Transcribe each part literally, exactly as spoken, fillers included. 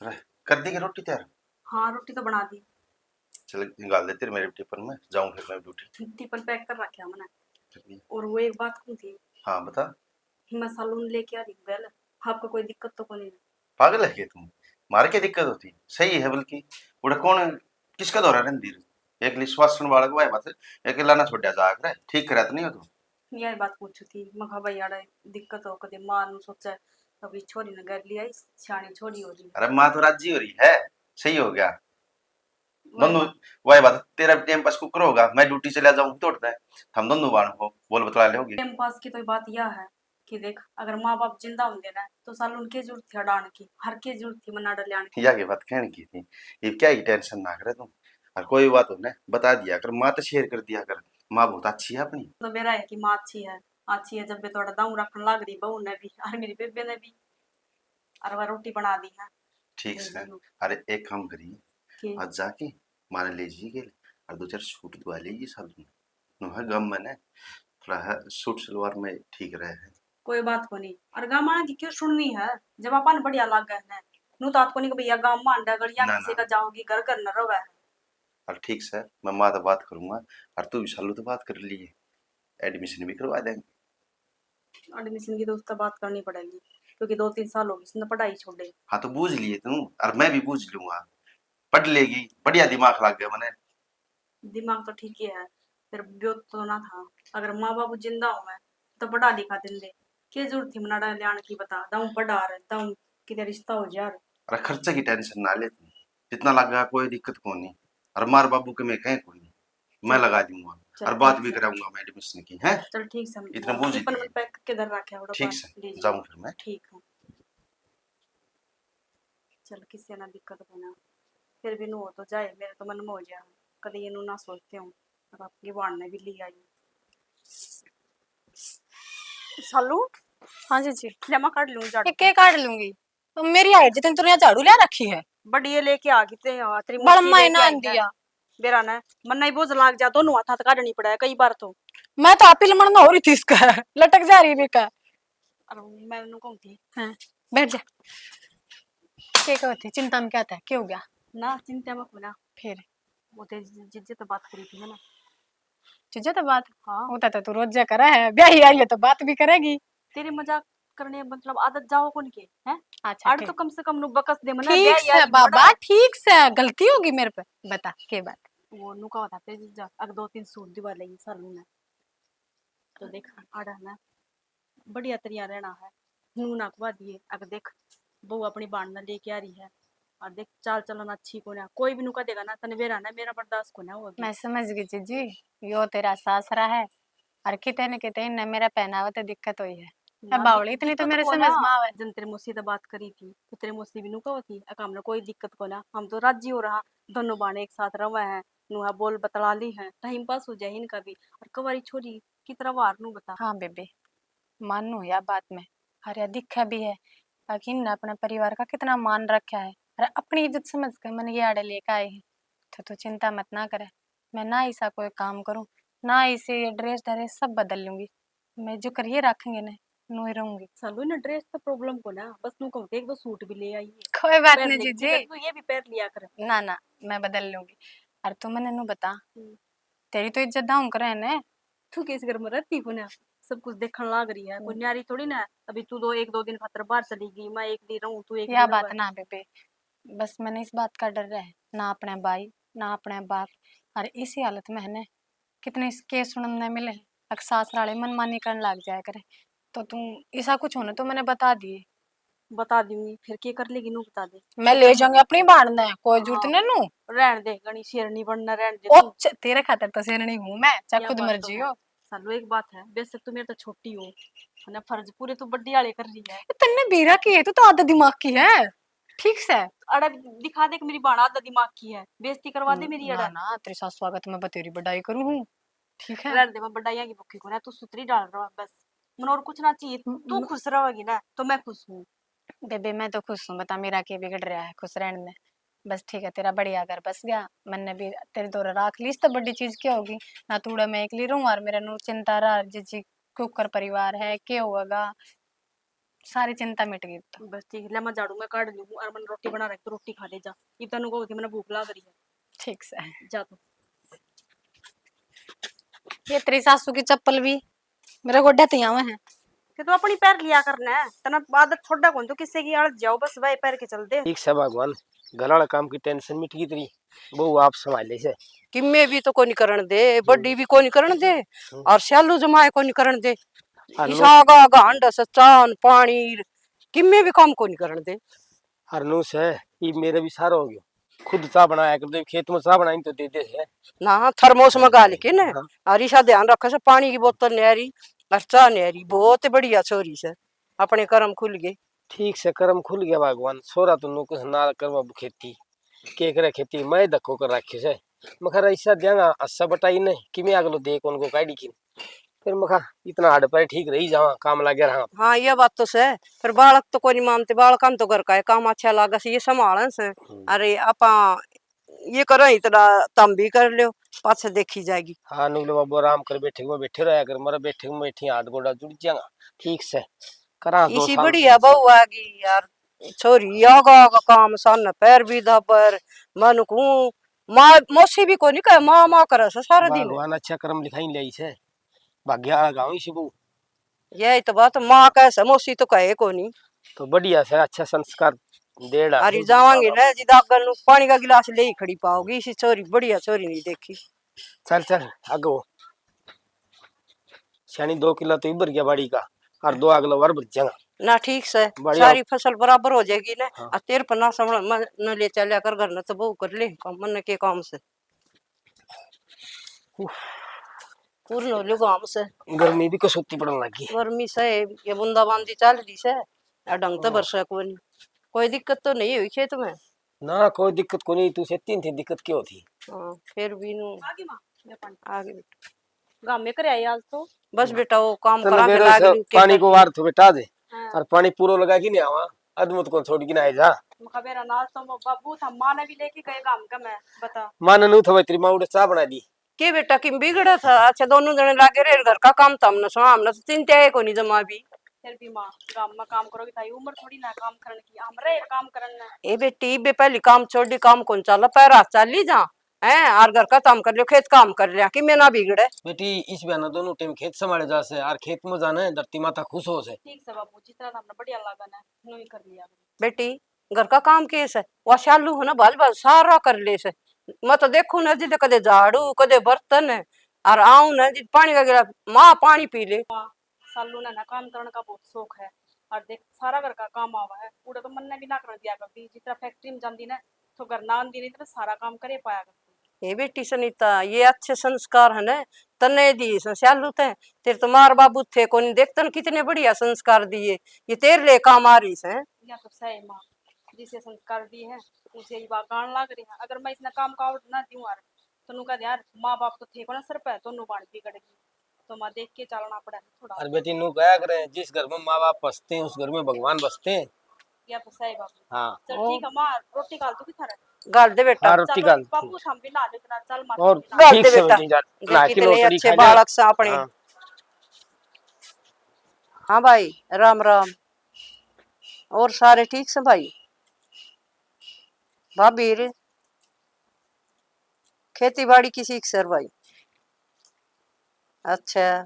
अरे, कर दी क्या रोटी तैयार? हाँ, रोटी तो बना दी। चल, निकाल दे तेरे मेरे टिफिन में, जाऊं फिर मैं ड्यूटी। टिफिन पैक कर रखा मैंने। और वो एक बात कहूं थी। हाँ, बता। मैं सैलून लेके आ रही हूँ, गल, आपको कोई दिक्कत तो कोनी? पागल है क्या तू? मारे क्या दिक्कत होती? सही है बल्कि। उड़े कौन, किसका दौरा रहंदी रे? एक लिए श्वासन बालक वाए बात, एक लाना छोड़ा जा करे, ठीक करे तो नहीं हो तू? यही बात पूछू थी, मैं कहा भाई यार दिक्कत हो, कदे माँ नु सोचे, अभी छोरी ने घर ले आई, सियाणी छोरी हो रही है। अरे माँ तो राजी हो रही है, सही हो गया। वही दोनों, बात। वही बात, तेरा टाइम पास कुकर होगा, मैं ड्यूटी चला जाऊँ तोड़ता है, हम दोनों बाण हो, बोल बतला लेओगी। टाइम पास की तो बात यह है कि देख, अगर माँ बाप जिंदा होंदे ना, तो सालू उनके जरूरत थी अड़ान की, हर के जरूरत थी मना डल्यान की। या के बात कहने की थी, ये क्या ही टेंशन ना करे तू, और कोई बात हो ना, बता दिया कर, माँ तो शेयर कर दिया कर, माँ बहुत अच्छी है अपनी। तो मेरा है कि माँ अच्छी है, अच्छी है, जब भी थोड़ा दाऊ रखने लाग रही बहू ने भी, और मेरी बेबे ने भी, और वह रोटी बना दी है। ठीक दे से। दियो। अरे, एक काम करिए, के? आज जाके मारे ले जाइए गेल, और दो चार सूट धुआ लीजिए सालू ने। नु है गाम में ने, थोड़ा है सूट सलवार में ठीक रहे है। कोई बात को नहीं, और गाम आने की क्यों सुननी है, जब अपन बढ़िया लागे है। नु तो आपको नहीं कि भैया गाम में अंडा गलिया ना, किसी ना। का जाओगी, घर घर न रवे है। और ठीक से, मैं माँ तो बात करूंगा, और तू भी सालू तो बात कर लिए, एडमिशन भी करवा देंगे। एडमिशन की तो उससे बात करनी पड़ेगी, क्योंकि दो तीन साल हो गए उसने पढ़ाई छोड़े। हाँ, तो बूझ लिए तू, और मैं भी बूझ लूंगा, पढ़ लेगी, बढ़िया दिमाग लग गया मने। दिमाग तो ठीक ही है, फिर ब्योत तो ना था। अगर माँ बाबू जिंदा हो मैं तो पढ़ा लिखा देंदे। के जरूरत थी मनाड़ा लियाण की, बता, दाऊ पढ़ा रहे, दाऊ किते रिश्ता हो जा। अरे खर्चे की टेंशन ना ले तू, जितना लगा कोई दिक्कत कोनी। और मार बाबू के मैं कहें कोनी, मैं चल। लगा दूंगा। चल, और बात ठीक भी है। कराऊंगा मैं एडमिशन की, हैं? चल ठीक से, इतना वो बूझ टिफिन लिए। में पैक करके धर रखे है, ठीक से, जाऊं फिर मैं। ठीक है। चल, किसी ना दिक्कत को ना, फिर भी नु हो तो जाए, मेरे तो मन में हो जाए, कभी ये नु ना सोचते हूँ, अब आपकी बाण ने भी ले आई। सालू। हाँ जीजी। ले, मैं काट लूँ झाड़ू। एक के काट लूंगी? तो मेरी हाइट जितनी तूने झाड़ू ले रखी है। बढ़िया लेके आ गई ते, हाँ, तेरी बड़ मौसी माय लेके ना आई है। दिया। बेरा ना, मन्ना ही बोझ लाग जा, दोनों हाथां तै काटनी पड़े कई बार तो। मैं तो आप ही लमण ना हो रही थी इसका, लटक जा रही बेका। अरे मैं उन्हें कहूँ थी। हाँ, बैठ जा। के कहती, चिंता में क्या था, क्या हो गया? ना, चिंता में कोना। फिर? वो ते जि-, जिज्जे तो बात करी थी ना। जिज्जे तो बात? हाँ। वो तो, तो तू रोज करे है, ब्याही आई है तो बात भी करेगी। तेरी मजाक करने, मतलब, आदत जाओ कौन के, हैं? अच्छा, अड़ ठीक। तो कम से कम नु बकस दे मना, ठीक ब्याही से आई बाबा, बड़ा। ठीक से, गलती होगी मेरे पे। बता, के बात? वो नु का बता, तेरी जा, अग दो तीन सूट दिवा लेगी सालू ने। तो देख, आड़ा ना, बढ़िया तरिया रहना है, नू ना कवा दिए। अगर देख, बहू अपनी बाण ना लेके आ रही है, और देख, चाल चलन अच्छी कोना, कोई भी नु कह देगा ना, तने बेरा ना, मेरा बर्दाश्त कोना होगी। मैं समझ गई जीजी, यो तेरा सासरा है, और किते न किते इनने मेरा पहनावा ते दिक्कत हुई है। ना, बावली, दिक-, इतनी तो दिक्कत मेरे कोना। समझ में आवे। जन तेरे मौसी ते बात करी थी, तो तेरे मौसी भी नु कहो थी, "अक हमने कोई दिक्कत कोना, हम तो राजी हो रहा, दोनों बाण एक साथ रवे हैं, नु है बोल बतला ली है, टाइम पास हो जाए इनका भी।" और कवारी छोरी की तरह वार नु बता। हाँ बेबे, मानू या बात में, अरे दिखे भी है, बाकी इनने अपने परिवार का कितना मान रखा है, अरे अपनी इज्जत समझ के मन ये आड़े लेके आए हैं, तो तू चिंता मत ना करे। मैं ना ऐसा कोई काम करूँ, ना इसे ये ड्रेस ड्रेस सब बदल लूंगी। मैं जो करिए रखेंगे ना, नू ही रहूंगी। सालू, इन्हें ड्रेस तो प्रॉब्लम को ना, बस नू कहूँ एक दो सूट भी ले आई है। कोई बात पहन नहीं लेगी, जीजी। तू ये भी पहन लिया कर। ना, ना, मैं बदल लूंगी। और तू मन्ने नू बता, हम्म। तेरी तो इज्जत दाऊं करे ने। तू किस घर में रहती को ना, सब कुछ देखण लाग रही है, कोई हम्म। न्यारी थोड़ी ना, अभी तू दो, एक दो दिन खातर बाहर चली गई, मैं एक दिन रहूं, तू एक या दिन बात रह। ना बेबे, बस मैंने इस बात का डर है, ना अपने भाई, ना अपने बाप, और इसी हालत में है ना, कितने केस सुनने मिले हैं, अक सासराले मनमानी करने लग जाया करे। तो तू ऐसा कुछ होने तो मैंने बता दिए। बता दूंगी, फिर के कर लेगी, नू बता दे। मैं ले जाऊंगी अपनी बाण ने, कोई जरूरत हाँ। नहीं नू। रहन दे, घणी शेरनी बनना, रहन दे ओ, तू। च-, तेरे खातर तो शेरनी हूँ मैं, चाहे या खुद बात तो मर्जी है। हो। सालू, एक बात है, बेशक तू मेरे तो छोटी हो, है ना, फर्ज पूरे तू बड्डी आले कर रही है। ए, तन्ने बेरा की है, तू तो आधा दिमाग की है। ठीक से। अरे दिखा दे कि मेरी बाण आधा दिमाग की है, बेइज्जती करवा दे मेरी ना, अड़ा। ना, तेरे साथ स्वागत में बतेरी बड़ाई करूँ हूँ। ठीक है। रहने दे, मैं बड़ाइयाँ की भूखी को ना, तू सुतरी डाल रहा बस। मन और कुछ ना चाहिए, तू म-, खुश रहेगी ना तो मैं खुश हूँ। बेबे, मैं तो खुश हूँ, बता मेरा के बिगड़ रहा है, खुश रहने में। बस ठीक है, तेरा बढ़िया घर बस गया, मन्ने भी तेरे दौरे राख ली, इससे बड़ी चीज क्या होगी? ना तूड़ा मैं एकली रहूँ और मेरा नू चिंता रहा, जीजी के ऊपर परिवार है, के होगा? सारी चिंता मिट गई तो। बस ठीक, ले मैं झाड़ू मैं काढ़ लूँ और मैंने रोटी बना रखी, तो रोटी खा ले जा। इब तन्नू को होती मैंने भूख लाग रही है। ठीक से। जा तू। ये तेरी सासू की चप्पल भी मेरे गोड्डे ते आवे हैं। कि तू अपनी पैर लिया करना है, तने आदत छोड़ा कौन, तू किसी की आड़ जाओ, बस वही पैर के चल दे। ठीक से भगवान, घर वाला काम की टेंशन मिट गई तेरी, वो आप संभाले से। किम्मे भी तो कोनी करण दे, हम्म। बड्डी भी कोनी करण दे, हम्म। और स्यालू जमाए कोनी करण दे। हाँ, इसा आगा आगा हंडा से चान पानी, किम्मे भी काम कोनी करण दे। हरनू से, ये मेरे भी सारा हो गयो। खुद चाह बनाया कर दे, खेत में चाह बनाई तो दे दे है। ना, थर्मोस में गाल के ना, हाँ। और इसा ध्यान रखे से, पानी की बोतल न्यारी और चाह न्यारी, बहुत बढ़िया छोरी से, अपने करम खुल गए। ठीक से करम खुल गया भगवान, छोरा तो नौकर ना करवा खेती, के करे खेती, मैं धक्को कर रखे से। मखा ऐसा देंगा, अस्सा बटाई ने, कि मैं अगलो दे कौन को काढ़ी की। फिर मखा इतना हार्ड पर ठीक रही जावा, काम लागे रहा। हाँ, ये बात तो सै। फिर बालक तो कोई नहीं मानते, बालक हम तो घर का है, काम अच्छा लागे से, ये संभालन से। हम्म। अरे, आपा ये करो, इतना तम भी कर लो, पाछे देखी जाएगी। हाँ, नुगले बाबू आराम कर, बैठे में बैठे रहा कर, मरे बैठे में बैठी हाथ गोड़ा जुड़ जाएगा। ठीक से करा, दो इसी साल बढ़िया से। बहू आ गई यार, छोरी आगा आगा काम सान, पैर भी दाबर, मन कूं माँ, मौसी भी कोनी कहे, माँ, माँ करे से सारा दिन। भगवान अच्छा कर्म लिखाई ले से, भाग्य वाला गाँव इसी बहू। यही तो बात, माँ कहे से, मौसी तो कहे कोनी। तो बढ़िया से, अच्छा संस्कार देड़ा। अरे जावांगे ना, जिद आगल नु पानी का गिलास ले ही खड़ी पाओगी, इसी छोरी, बढ़िया छोरी नहीं देखी। चल, चल, आगे हो। सियानी दो किला तो इबर गया बाड़ी का, और दो अगला बार भर जाएगा। ना ठीक से, बढ़िया। सारी फसल बराबर हो जाएगी ना। हाँ। और तेरे पर ना समझ मन न ले चलिया कर, घर न तो बहू कर ले काम, मन के काम से। उफ। पूर्ण हो लियो काम से। गर्मी भी कसौती पड़न लगी। गर्मी से ये बूंदाबांदी चल रही से, आ ढंग तो हाँ। बरसा कोनी। कोई दिक्कत तो नहीं हुई खेत में? ना, कोई दिक्कत कोनी। तू से तीन थी दिक्कत क्यों थी? हाँ, फिर भी नू आगे माँ, ये पानी। आगे बेटा। गामे करे आई आज तो। बस बेटा, वो काम तन्ने करा के बेरो लाग से रही, पानी को वार थो बेटा दे। हाँ। और पानी पूरो लगा के नहीं आवा, अदमुत को छोड़ के ना आए जा। मखा बेरा ना तो मो बाबू था, माँ ने भी लेके गए गाम का, मैं बता। माँ ने नू था भाई, तेरी माँ उड़े चाह बना दी। के बेटा, किम बिगड़ा था? अच्छा, दोनों जने लागे रहे, घर का काम था, हमने सुना, हमने तो चिंता है कोनी जमा भी। फिर भी माँ, गाम में काम करोगी, ताई उम्र थोड़ी ना काम करने की, हम रहे काम करने। ए बेटी, बे पहली काम छोड़ दी, काम कौन चाला, पैर हाथ चाली जा। हैं, और घर का काम कर लियो, खेत काम कर लिया, कि मैं ना बिगड़े। बेटी, इस बहाने दोनों टाइम खेत संभाले जा से, और खेत में जाना है, धरती माता खुश हो से। ठीक से बाबू, जितना तो हमने बढ़िया लागा ना, न्यू ही कर लिया। बेटी, घर का काम के से, वा शालू है ना, बाल बाल सारा कर ले से। मैं तो देखूं ना, जिद कदे झाड़ू, कदे बर्तन, और आऊं ना, जिद पानी का गिलास, माँ पानी पी ले। सालू ने ना काम करण का बहुत शौक है। और देख, सारा घर का काम आवा है। उड़े तो मन्ने भी ना कर दिया करती, जितना फैक्ट्री में जाती ना, तो घर ना आंदी, नहीं तो सारा काम करे पाया करती। हे बेटी सुनीता, ये अच्छे संस्कार है ना, तन्ने दिए से सालू ते। तेरे तो मार बाबू थे कोनी, देख तन कितने बढ़िया संस्कार दिए, ये तेरे लिए काम आ रही से। या तो सही माँ, जिसे संस्कार दिए हैं, उसे ही बात गान लाग रही है। अगर मैं इसने काम का आउट ना दूं यार, तो नु कह दे, "यार, माँ बाप तो थे कोना सर पे, तो नु बाण बिगड़ गई।" तो माँ देख के चलना पड़ा है थोड़ा। अरे बेटी, नु कहा करे, जिस घर में माँ बाप बसते हैं, उस घर में भगवान बसते हैं। या तो सही बात है। हाँ। चल ठीक है माँ, रोटी घाल दूंगी थारे। घाल दे बेटा। हाँ, रोटी चल घाल। बाबू, हम भी नहा लेते ना, चल माँ, और ठीक से बेटा। बेटी, जा, नहा के कितने अच्छे बालक से अपने। हाँ। हाँ भाई, राम राम। और सारे ठीक से भाई? भाभी रे, खेती बाड़ी किसी की सर भाई? अच्छा,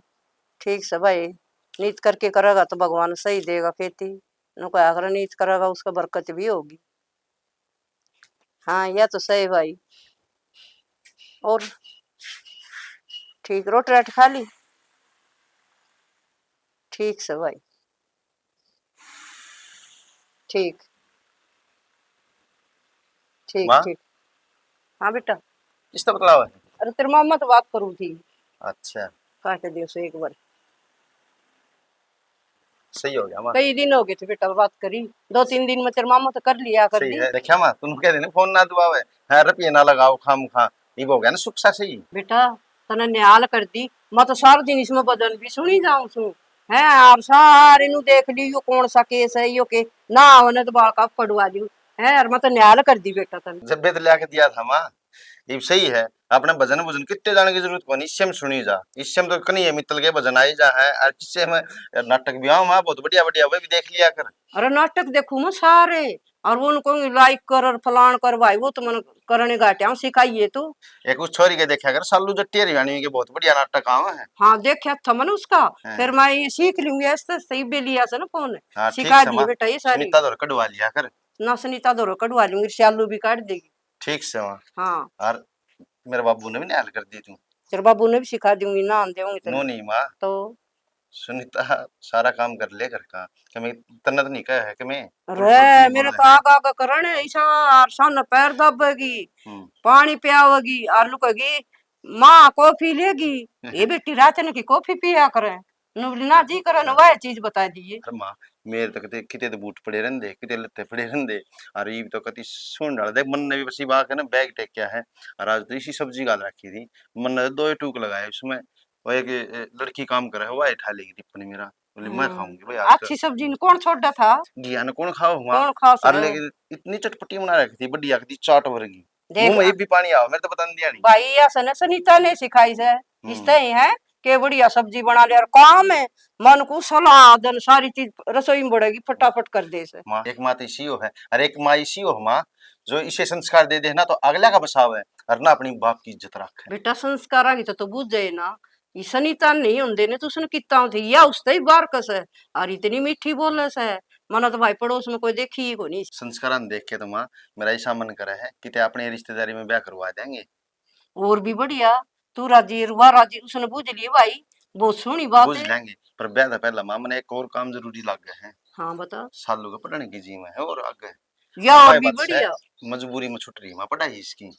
ठीक से भाई, नीत करके करेगा तो भगवान सही देगा खेती। नु कहा कर नीत करेगा, उसका बरकत भी होगी। हाँ, यह तो सही भाई। और ठीक, रोटी राटी खा ली? ठीक से भाई। ठीक। ठीक, माँ? ठीक। हाँ बेटा। किससे बतलावा है? अरे तेरे मामा तो बात करूँ थी। अच्छा। काट दियो सो एक बार। सही हो गया माँ। कई दिन हो गए थे बेटा बात करी, दो तीन दिन में तेरे मामा तो कर लिया कर सही दी। है। देखा माँ, तुम कह रहे ना फोन ना दुआवे, हाँ रुपये ना लगाओ खाम खा, ये हो गया ना सुख सा सही। बेटा, तने न्याल कर दी, मैं तो सारा दिन इसमें भजन भी सुनी जाऊं सू। हैं, और सारे नु देख ली, यो कौन सा केस है, यो के ना होने तो बाल का पड़वा दी। हैं, और मैं तो न्याल कर दी बेटा तने। जब भी तो लिया के दिया था माँ, इब सही है, अपने भजन भुजन कितने जाने की जरूरत कोनी, इससे में सुनी जा, इससे में तो कन्हैया मित्तल के भजन आई जा है, और इससे में नाटक भी आओ वहाँ बहुत बढ़िया बढ़िया, वे भी देख लिया कर। अरे नाटक देखूं मैं सारे, और वो उनको लाइक कर और फलान कर भाई, वो तो मन करने घाटिया सिखाइए तू। एक उस छोरी के देखा कर, सालू जट्टी हरियाणवी के बहुत बढ़िया नाटक आवे हैं। हाँ, देखा था मैंने उसका। हाँ। फिर मैं ये सीख लूंगी, ऐसे सही बेलिया से ना फोन। हाँ, ठीक सिखा से दी माँ। बेटा ये सारी। सुनीता धोर कढ़वा लिया कर। ना सुनीता धोर कढ़वा लूंगी, सालू भी काट देगी। ठीक से माँ। हाँ। और मेरे बाबू ने भी निहाल कर दी तू। तेरे बाबू ने भी सिखा दूंगी, ना आंदे होंगे तेरे। नो नहीं माँ। तो सुनीता सारा काम कर ले घर का, कि मैं तन्ने तो नहीं कहा है कि मैं अरे, मेरे तो आगा आगा करण ऐसा, और सामने पैर दाबेगी, हम्म। पानी पियावेगी, और लुकेगी, "माँ, कॉफी लेगी?" ये बेटी रात ने की कॉफी पिया करे, नु बोली, "ना जी करे, ना वह चीज बता दिए।" अरे माँ, मेरे तो किते, किते तो बूट पड़े रहंदे, किते लत्ते पड़े रहंदे, और ये तो कति सुन डाल दे, मन ने भी बस ये बात है ना, बैग टेक क्या है, और आज तो इसी सब्जी घाल रखी थी, मन ने दो ही टूक लगाए उसमें, वो एक, ए, लड़की काम करे, वो ठा लेगी टिप्पणी मेरा, बोले, "मैं हम्म। खाऊंगी भाई आज।" अच्छी सब्जी ने कौन छोड़ा था? घिया ने कौन खाओ हुआ? कौन खा और सके? लेकिन इतनी चटपटी बना रखी थी, बढ़िया की चाट वर्गी। देख मुंह में ना। ये भी पानी आओ, मेरे तो पता नहीं दिया नहीं। भाई, या सने सुनीता ने सिखाई से, हम्म। इस तरह ही है कि बढ़िया सब्जी बना ले और काम है, मन को सलाद और सारी चीज रसोई में बढ़ेगी, फटाफट कर दे से। माँ, एक माँ तो इसी हो है, और एक माँ इसी हो माँ, जो इसे संस्कार दे देना तो अगला का बसाव है, और ना अपनी बाप की इज्जत रखे। बेटा, संस्कारा की तो तू बुझ जाए ना, ये सनीता नहीं होंदे ने तो उसने कितना होते, या उससे ही बार कस है, और इतनी मीठी बोले से, मना तो भाई पड़ोस में कोई देखी ही कोनी। संस्कारा ने देख के तो माँ, मेरा ऐसा मन करे है कि ते अपने रिश्तेदारी में ब्याह करवा देंगे। और भी बढ़िया, तू राजी, रुआ राजी, उसने बुझ लिए भाई, बहुत सोहनी बात बुझ है। लेंगे, पर ब्याह तो पहला माँ, मने एक और काम जरूरी लागे है। हाँ, बता। सालू के पढ़ने की जी में है और आगे। या और भाई भी बात से बढ़िया। मजबूरी में छुट रही है माँ पढ़ाई इसकी।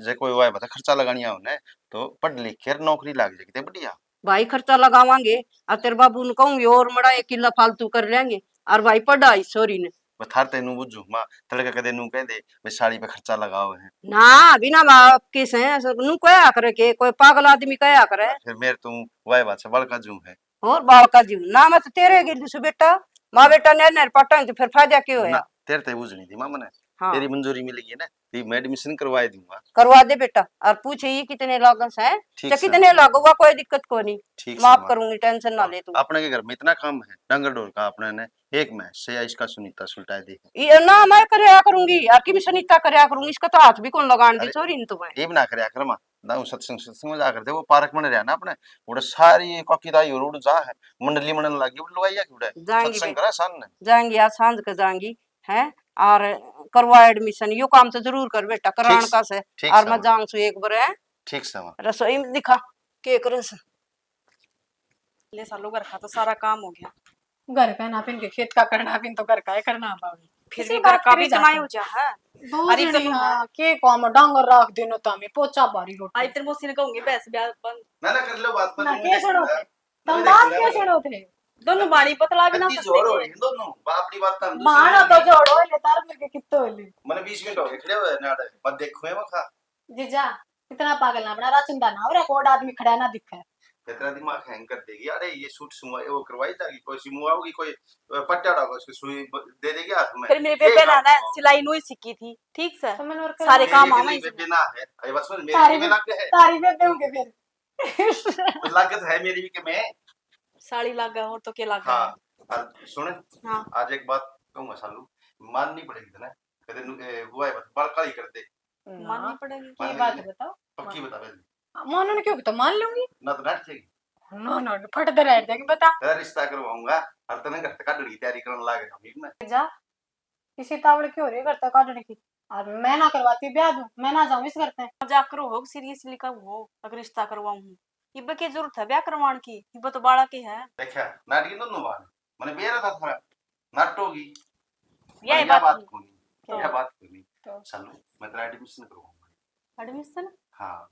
जे कोई वाह बता खर्चा लगानिया होने, तो पढ़ लिख कर नौकरी लाग जाए किते बढ़िया। भाई खर्चा लगावांगे, और तेरे बाबू ने कहूंगी और मड़ा एक किला फालतू कर लेंगे, और भाई पढ़ाई छोरी ने। मैं थार ते नू बुझू माँ, तड़के कदे नू कह दे, "भाई साड़ी पे खर्चा लगाओ है।" ना, बिना बाप के से, नू कहा करे के, कोई पागल आदमी कहा करे। फिर मेरे तू वाह बात से बड़का जू है। और बालका जू, ना मैं तो तेरे गिर दूँ बेटा, माँ बेटा ने नर पाटा तो फिर फायदा के होया? ना, तेरे ते बुझनी थी माँ मने। हाँ। तेरी मंजूरी मिल गई ना, तो मैं एडमिशन करवा दूंगा। करवा दे बेटा, और पूछे ये कितने लागस है, ठीक तो से। कितने लागोगा, कोई दिक्कत को नहीं, ठीक से माफ माँ। करूंगी, टेंशन ना हाँ, ले तू। अपने के घर में इतना काम है, डंगर ढोर का अपने ने एक में से इसका सुनीता सुलटा दे। ये ना मैं करया करूंगी, और किमी सुनीता करया करूंगी, इसका तो हाथ भी कौन लगान दी अरे, छोरी ने तो मैं। ये भी ना करया कर माँ, ना वो सत्संग, सत्संग में जाकर थे, वो पार्क में रहा ना अपने, वो सारी काकी ताई और उड़ जा है, मंडली मनन लगी, वो लुगाई जाके उड़े। जाएंगी सत्संग बे-, करा सान ने। जाएंगी, आज सांझ के जाएंगी, हैं, और करवा एडमिशन, यो काम तो जरूर कर बेटा, करान ठीक, का से, ठीक और से मैं माँ। जाऊं सु एक बार, हैं? ठीक से माँ। रसोई में दिखा, के करे से? ले सालो, घर का तो सारा काम हो गया। घर का ना, फिर के खेत का करना, फिर तो घर का ही करना बाबू। फिर इसी भी घर बात का करी भी इतना ही जाते हो जा है। दो अरे जने, चलो हाँ, ना। के काम डांगर राख देनो तामे, पोछा भारी रोटी। आई तेरे मौसी ने कहूंगी, बहस ब्याह बंद। ना, ना, कर लो बात, ना, मैं के सुनो थे? तुम बात के सुनो थे? दोनों बाणी पतला भी ना इतनी सकते जोर हो थे। रही है दोनों, बाप की बात तो हम दूसरी बाणा तो जोड़ो, ले तार फिर के कित्तो ले। मैंने बीस मिनट हो गए खड़े हुए, ना, मत देखो है मखा। जीजा, इतना पागल ना बना, राचन दा ना हो रहा, कोड आदमी खड़ा ना दिखे। इतना दिमाग हैंग कर देगी। अरे, ये सूट सुआ, वो करवाई जाएगी, कोई सी मुआओगी, कोई, अ, पट्टा डालो, उसकी सुई ब-, दे देगी हाथ में। फिर मेरी ये बेबे काम ना, ना, करो। सिलाई नू ही सीखी थी, ठीक से? तो मैंने और सारे मेरी काम भी आवे नहीं, इसमें। बेबे ना है। अरे, बस, मेरी तारी बेबे भी, लग है। तारी बेबे होंगे फिर। तो लागत है मेरी भी कि मैं। साली लागा, और तो के लागा हाँ, है? और सुन, हाँ। आज एक बात कहूंगा सालू, माननी पड़ेगी तने, कदे नु-, ए, हुआ है, बस बड़काली कर दे। ना। माननी पड़ेगी। की बात बताओ? पक्की बता पहले। हाँ, मानो ने क्यों तो मान लूंगी। ना तो डट जाएगी। ना, ना, फट दे रह जाएगी, बता। तेरा रिश्ता करवाऊंगा, और तने घर तक काटने की तैयारी करने लाग रहा हूँ मैं। जा, इसी तावड़ क्यों हो रही घर तक काटने की? अब मैं ना करवाती ब्याह दूं, मैं ना जाऊं इस घर से। मजाक करो हो, सीरियसली कहूं हो, अगर रिश्ता करवाऊं हूं। इब्बे के जरूरत है ब्याह करवाण की, इब्बे तो बालक ही है। देखा, नाटकी दोनों बात। मैंने बेरा था थारा, नाटोगी। यह पर यह बात बात नहीं। कोनी, तो यह बात कोनी। तो सालू, मैं तेरा एडमिशन करवाऊंगा। एडमिशन? हाँ,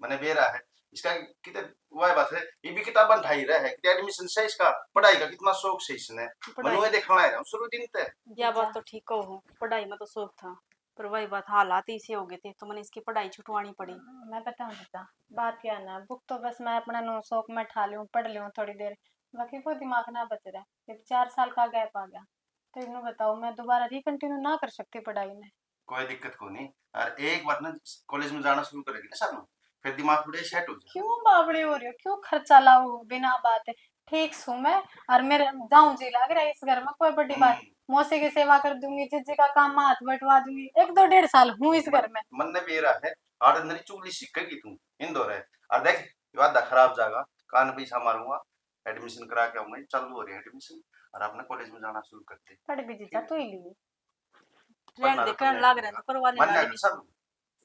मैंने बेरा है। इसका किते, वह बात है, ये भी किताबन ठाई रहा है, किते एडमिशन से इसका, पढ़ाई का कितना शौक से इसने। पढ़ाई। मनु ये देखना है, शुरू दिन ते। यह बात तो ठीक कहो, पढ़ाई में तो शौक था, पर वही बात, हालात इसे हो गए थे, तो मैंने इसकी पढ़ाई छुटवानी पड़ी। मैं बताऊं बेटा, बात क्या ना, बुक तो बस मैं अपना नौ शौक में ठा लूं, पढ़ लूं थोड़ी देर, बाकी वो दिमाग ना बच रहा। जब चार साल का गैप आ गया, तो इन्हों बताओ, मैं दोबारा रिकंटिन्यू ना कर सकती पढ़ाई ने। कोई दिक्कत को नहीं। और एक बार ना कॉलेज में जाना शुरू करेगी ना सानू, फिर दिमाग थोड़ा सेट हो जाए। क्यों बावड़े हो रहे हो, क्यों खर्चा लाओ बिना बात? ठीक सू मैं, और मेरे जाऊं जी लाग रहा है इस घर में, कोई बड़ी बात। हम्म। मौसी की सेवा कर दूंगी, जीजी का काम में हाथ बटवा दूंगी, एक दो डेढ़ साल हूँ इस घर में। मन ने बेरा है, आड़ मेरी चुगली सीखेगी तू, इंदौर है। और देख, वादा खराब जागा, कान पीछा मारूंगा, एडमिशन करा के आऊंगा, चालू हो रही है एडमिशन, और अपने कॉलेज में जाना शुरू कर दे। पढ़ भी जीजा तू ही ली। रहन दे, कहने लाग रहे तो करवा लेना।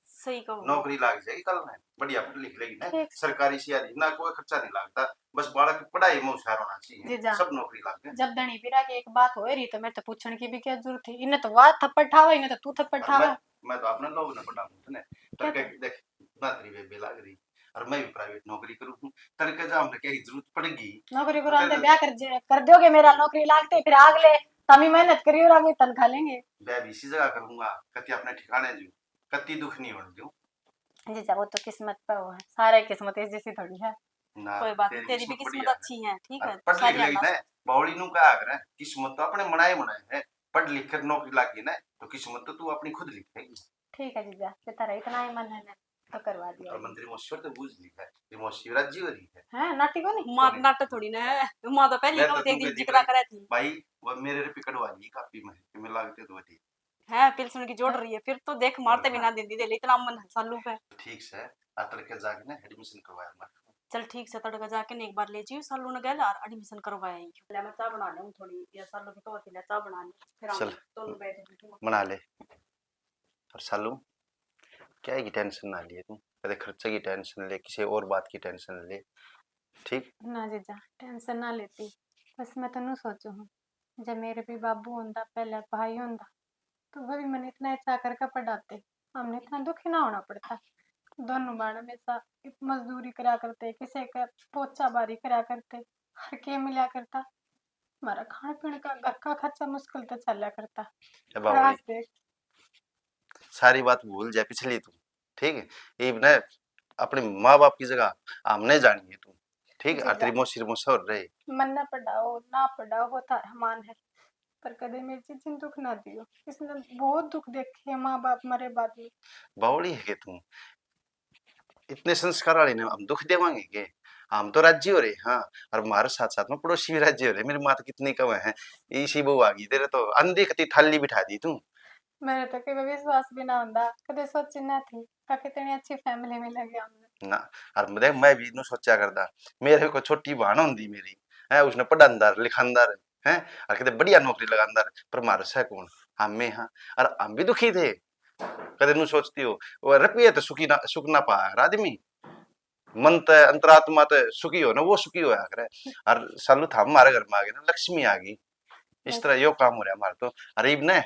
सही कहूँ। नौकरी लाग जाएगी कल में, बढ़िया पढ़ लिख लेगी ना, सरकारी सी आ रही ना, कोई खर्चा नहीं लगता, बस बालक पढ़ाई में होशियार होना चाहिए, सब नौकरी लाग जाए। जब धनी पीरा की एक बात हो रही तो मेरे तो पूछण की भी क्या जरूरत थी? इन्हें तो वाह थप्पड़ ठावा, इन्हें तो तू थप्पड़ ठावा। मैं तो अपने लोग ने पढ़ा दूं तने, तड़के देख, ना तेरी बेबे लाग रही, और मैं भी प्राइवेट नौकरी करूँ हूँ, तड़के जा हमने कहीं जरूरत पड़ेगी। नौकरी कराते ब्याह कर, कर दोगे मेरा, नौकरी लागते फिर आग ले, तमी मेहनत करियो और आगे तनखा लेंगे। ब्याह भी इसी जगह करूंगा, कति अपने ठिकाने जो, कति दुख नहीं होने दूं। जीजा, वो तो किस्मत पे हो है, सारे किस्मत एक जैसी थोड़ी है। ना, कोई बात नहीं, तेरी किस्मत भी अच्छी है, ठीक है, पढ़ लिख लेगी ना, बावली नू कहा करे, किस्मत तो अपने बनाए बनाए है, पढ़ लिख कर नौकरी लाग गई ना, तो किस्मत तो तू अपनी खुद लिखेगी। ठीक है जीजा, ते तेरा इतना ही मन है ना, तो करवा दिया। और मंत्री मौसी तो बूझ ली है, ये मौसी राजी हो रही है। हैं, नाटी को नहीं? माँ नाटे थोड़ी ना है, माँ तो पहले ही कहती थी, जिक्रा करे थी। भाई, वो मेरे पे कढ़वा ली कॉपी में, कि मैं लागते तो थी। है, पिलसन की जोड़ रही है, फिर तो देख, मारते भी ना देंदी, दे ले, इतना मन है सालू पे। ठीक से, आ तड़के जाके ना एडमिशन करवाया मैं। चल ठीक से, तड़के जाके ने एक बार ले जियो सालू ने गैल और एडमिशन करवाया ही। ले, मैं चाय बना ले हूँ थोड़ी, या सालू की तो होती ले, चाय बना ले, फिर हम दोनों बैठ के बना ले। और सालू, क्या की टेंशन ना लिए तू, कदे खर्चे की टेंशन ले, किसी और बात की टेंशन ले, ठीक? ना जीजा, टेंशन ना लेती, बस मैं तो न्यू सोचू हूँ, जब मेरे भी बाबू होंदा, पहले भाई होंदा, तो वो भी मैंने इतना अच्छा करके पढ़ाते, हमने इतना दुखी ना होना पड़ता। दोनों बाण हमेशा मजदूरी करा करते, किसी का पोछा बारी करा करते, हर के मिला करता, हमारा खान पीन का, घर का खर्चा मुश्किल तो चला करता। ए बाबा, आज देख, सारी बात भूल जा पिछली तू, ठीक है? इब ने अपने माँ बाप की जगह हमने जानी है तू, ठीक है? और तेरी मौसी रे मौसा और रहे। मन ना पढ़ाओ, ना पढ़ाओ, वो थारा मान है, पर कदे मेरी जीजी ने दुख ना दियो। इसने बहुत दुख देखे हैं माँ बाप मरे बाद में। बावली है के तू? इतने संस्कार वाली ने हम दुख देवांगे के? हम तो राजी हो रहे, हाँ, और हमारे साथ साथ में पड़ोसी भी राजी हो रहे। मेरी माँ तो कितनी कम है, इसी बहू आ गई तेरे तो, अनदेखती थाली बिठा दी तू। मेरे तो कभी विश्वास भी ना होंदा, कदे सोची ना थी, का कितनी अच्छी फैमिली मिलेगी हमने। ना, और देख, मैं भी इन्नू सोचा करदा, मेरे को छोटी बहन होंदी मेरी, है, उसने पढ़ांदा, लिखांदा, हैं, और कितने बढ़िया नौकरी लगांदा, पर मारे सै कौन? हम में हाँ, और हम भी दुखी थे। कदे नू सोचती हो, वो रुपये तो सुखी ना, सुख ना पा हर आदमी, मन ते, अंतरात्मा ते सुखी हो ना, वो सुखी होया करे। और सालू, था हमारे घर में आ गए ना, लक्ष्मी आ गई। इस तरह यो काम हो रहा हमारे तो। और इब ने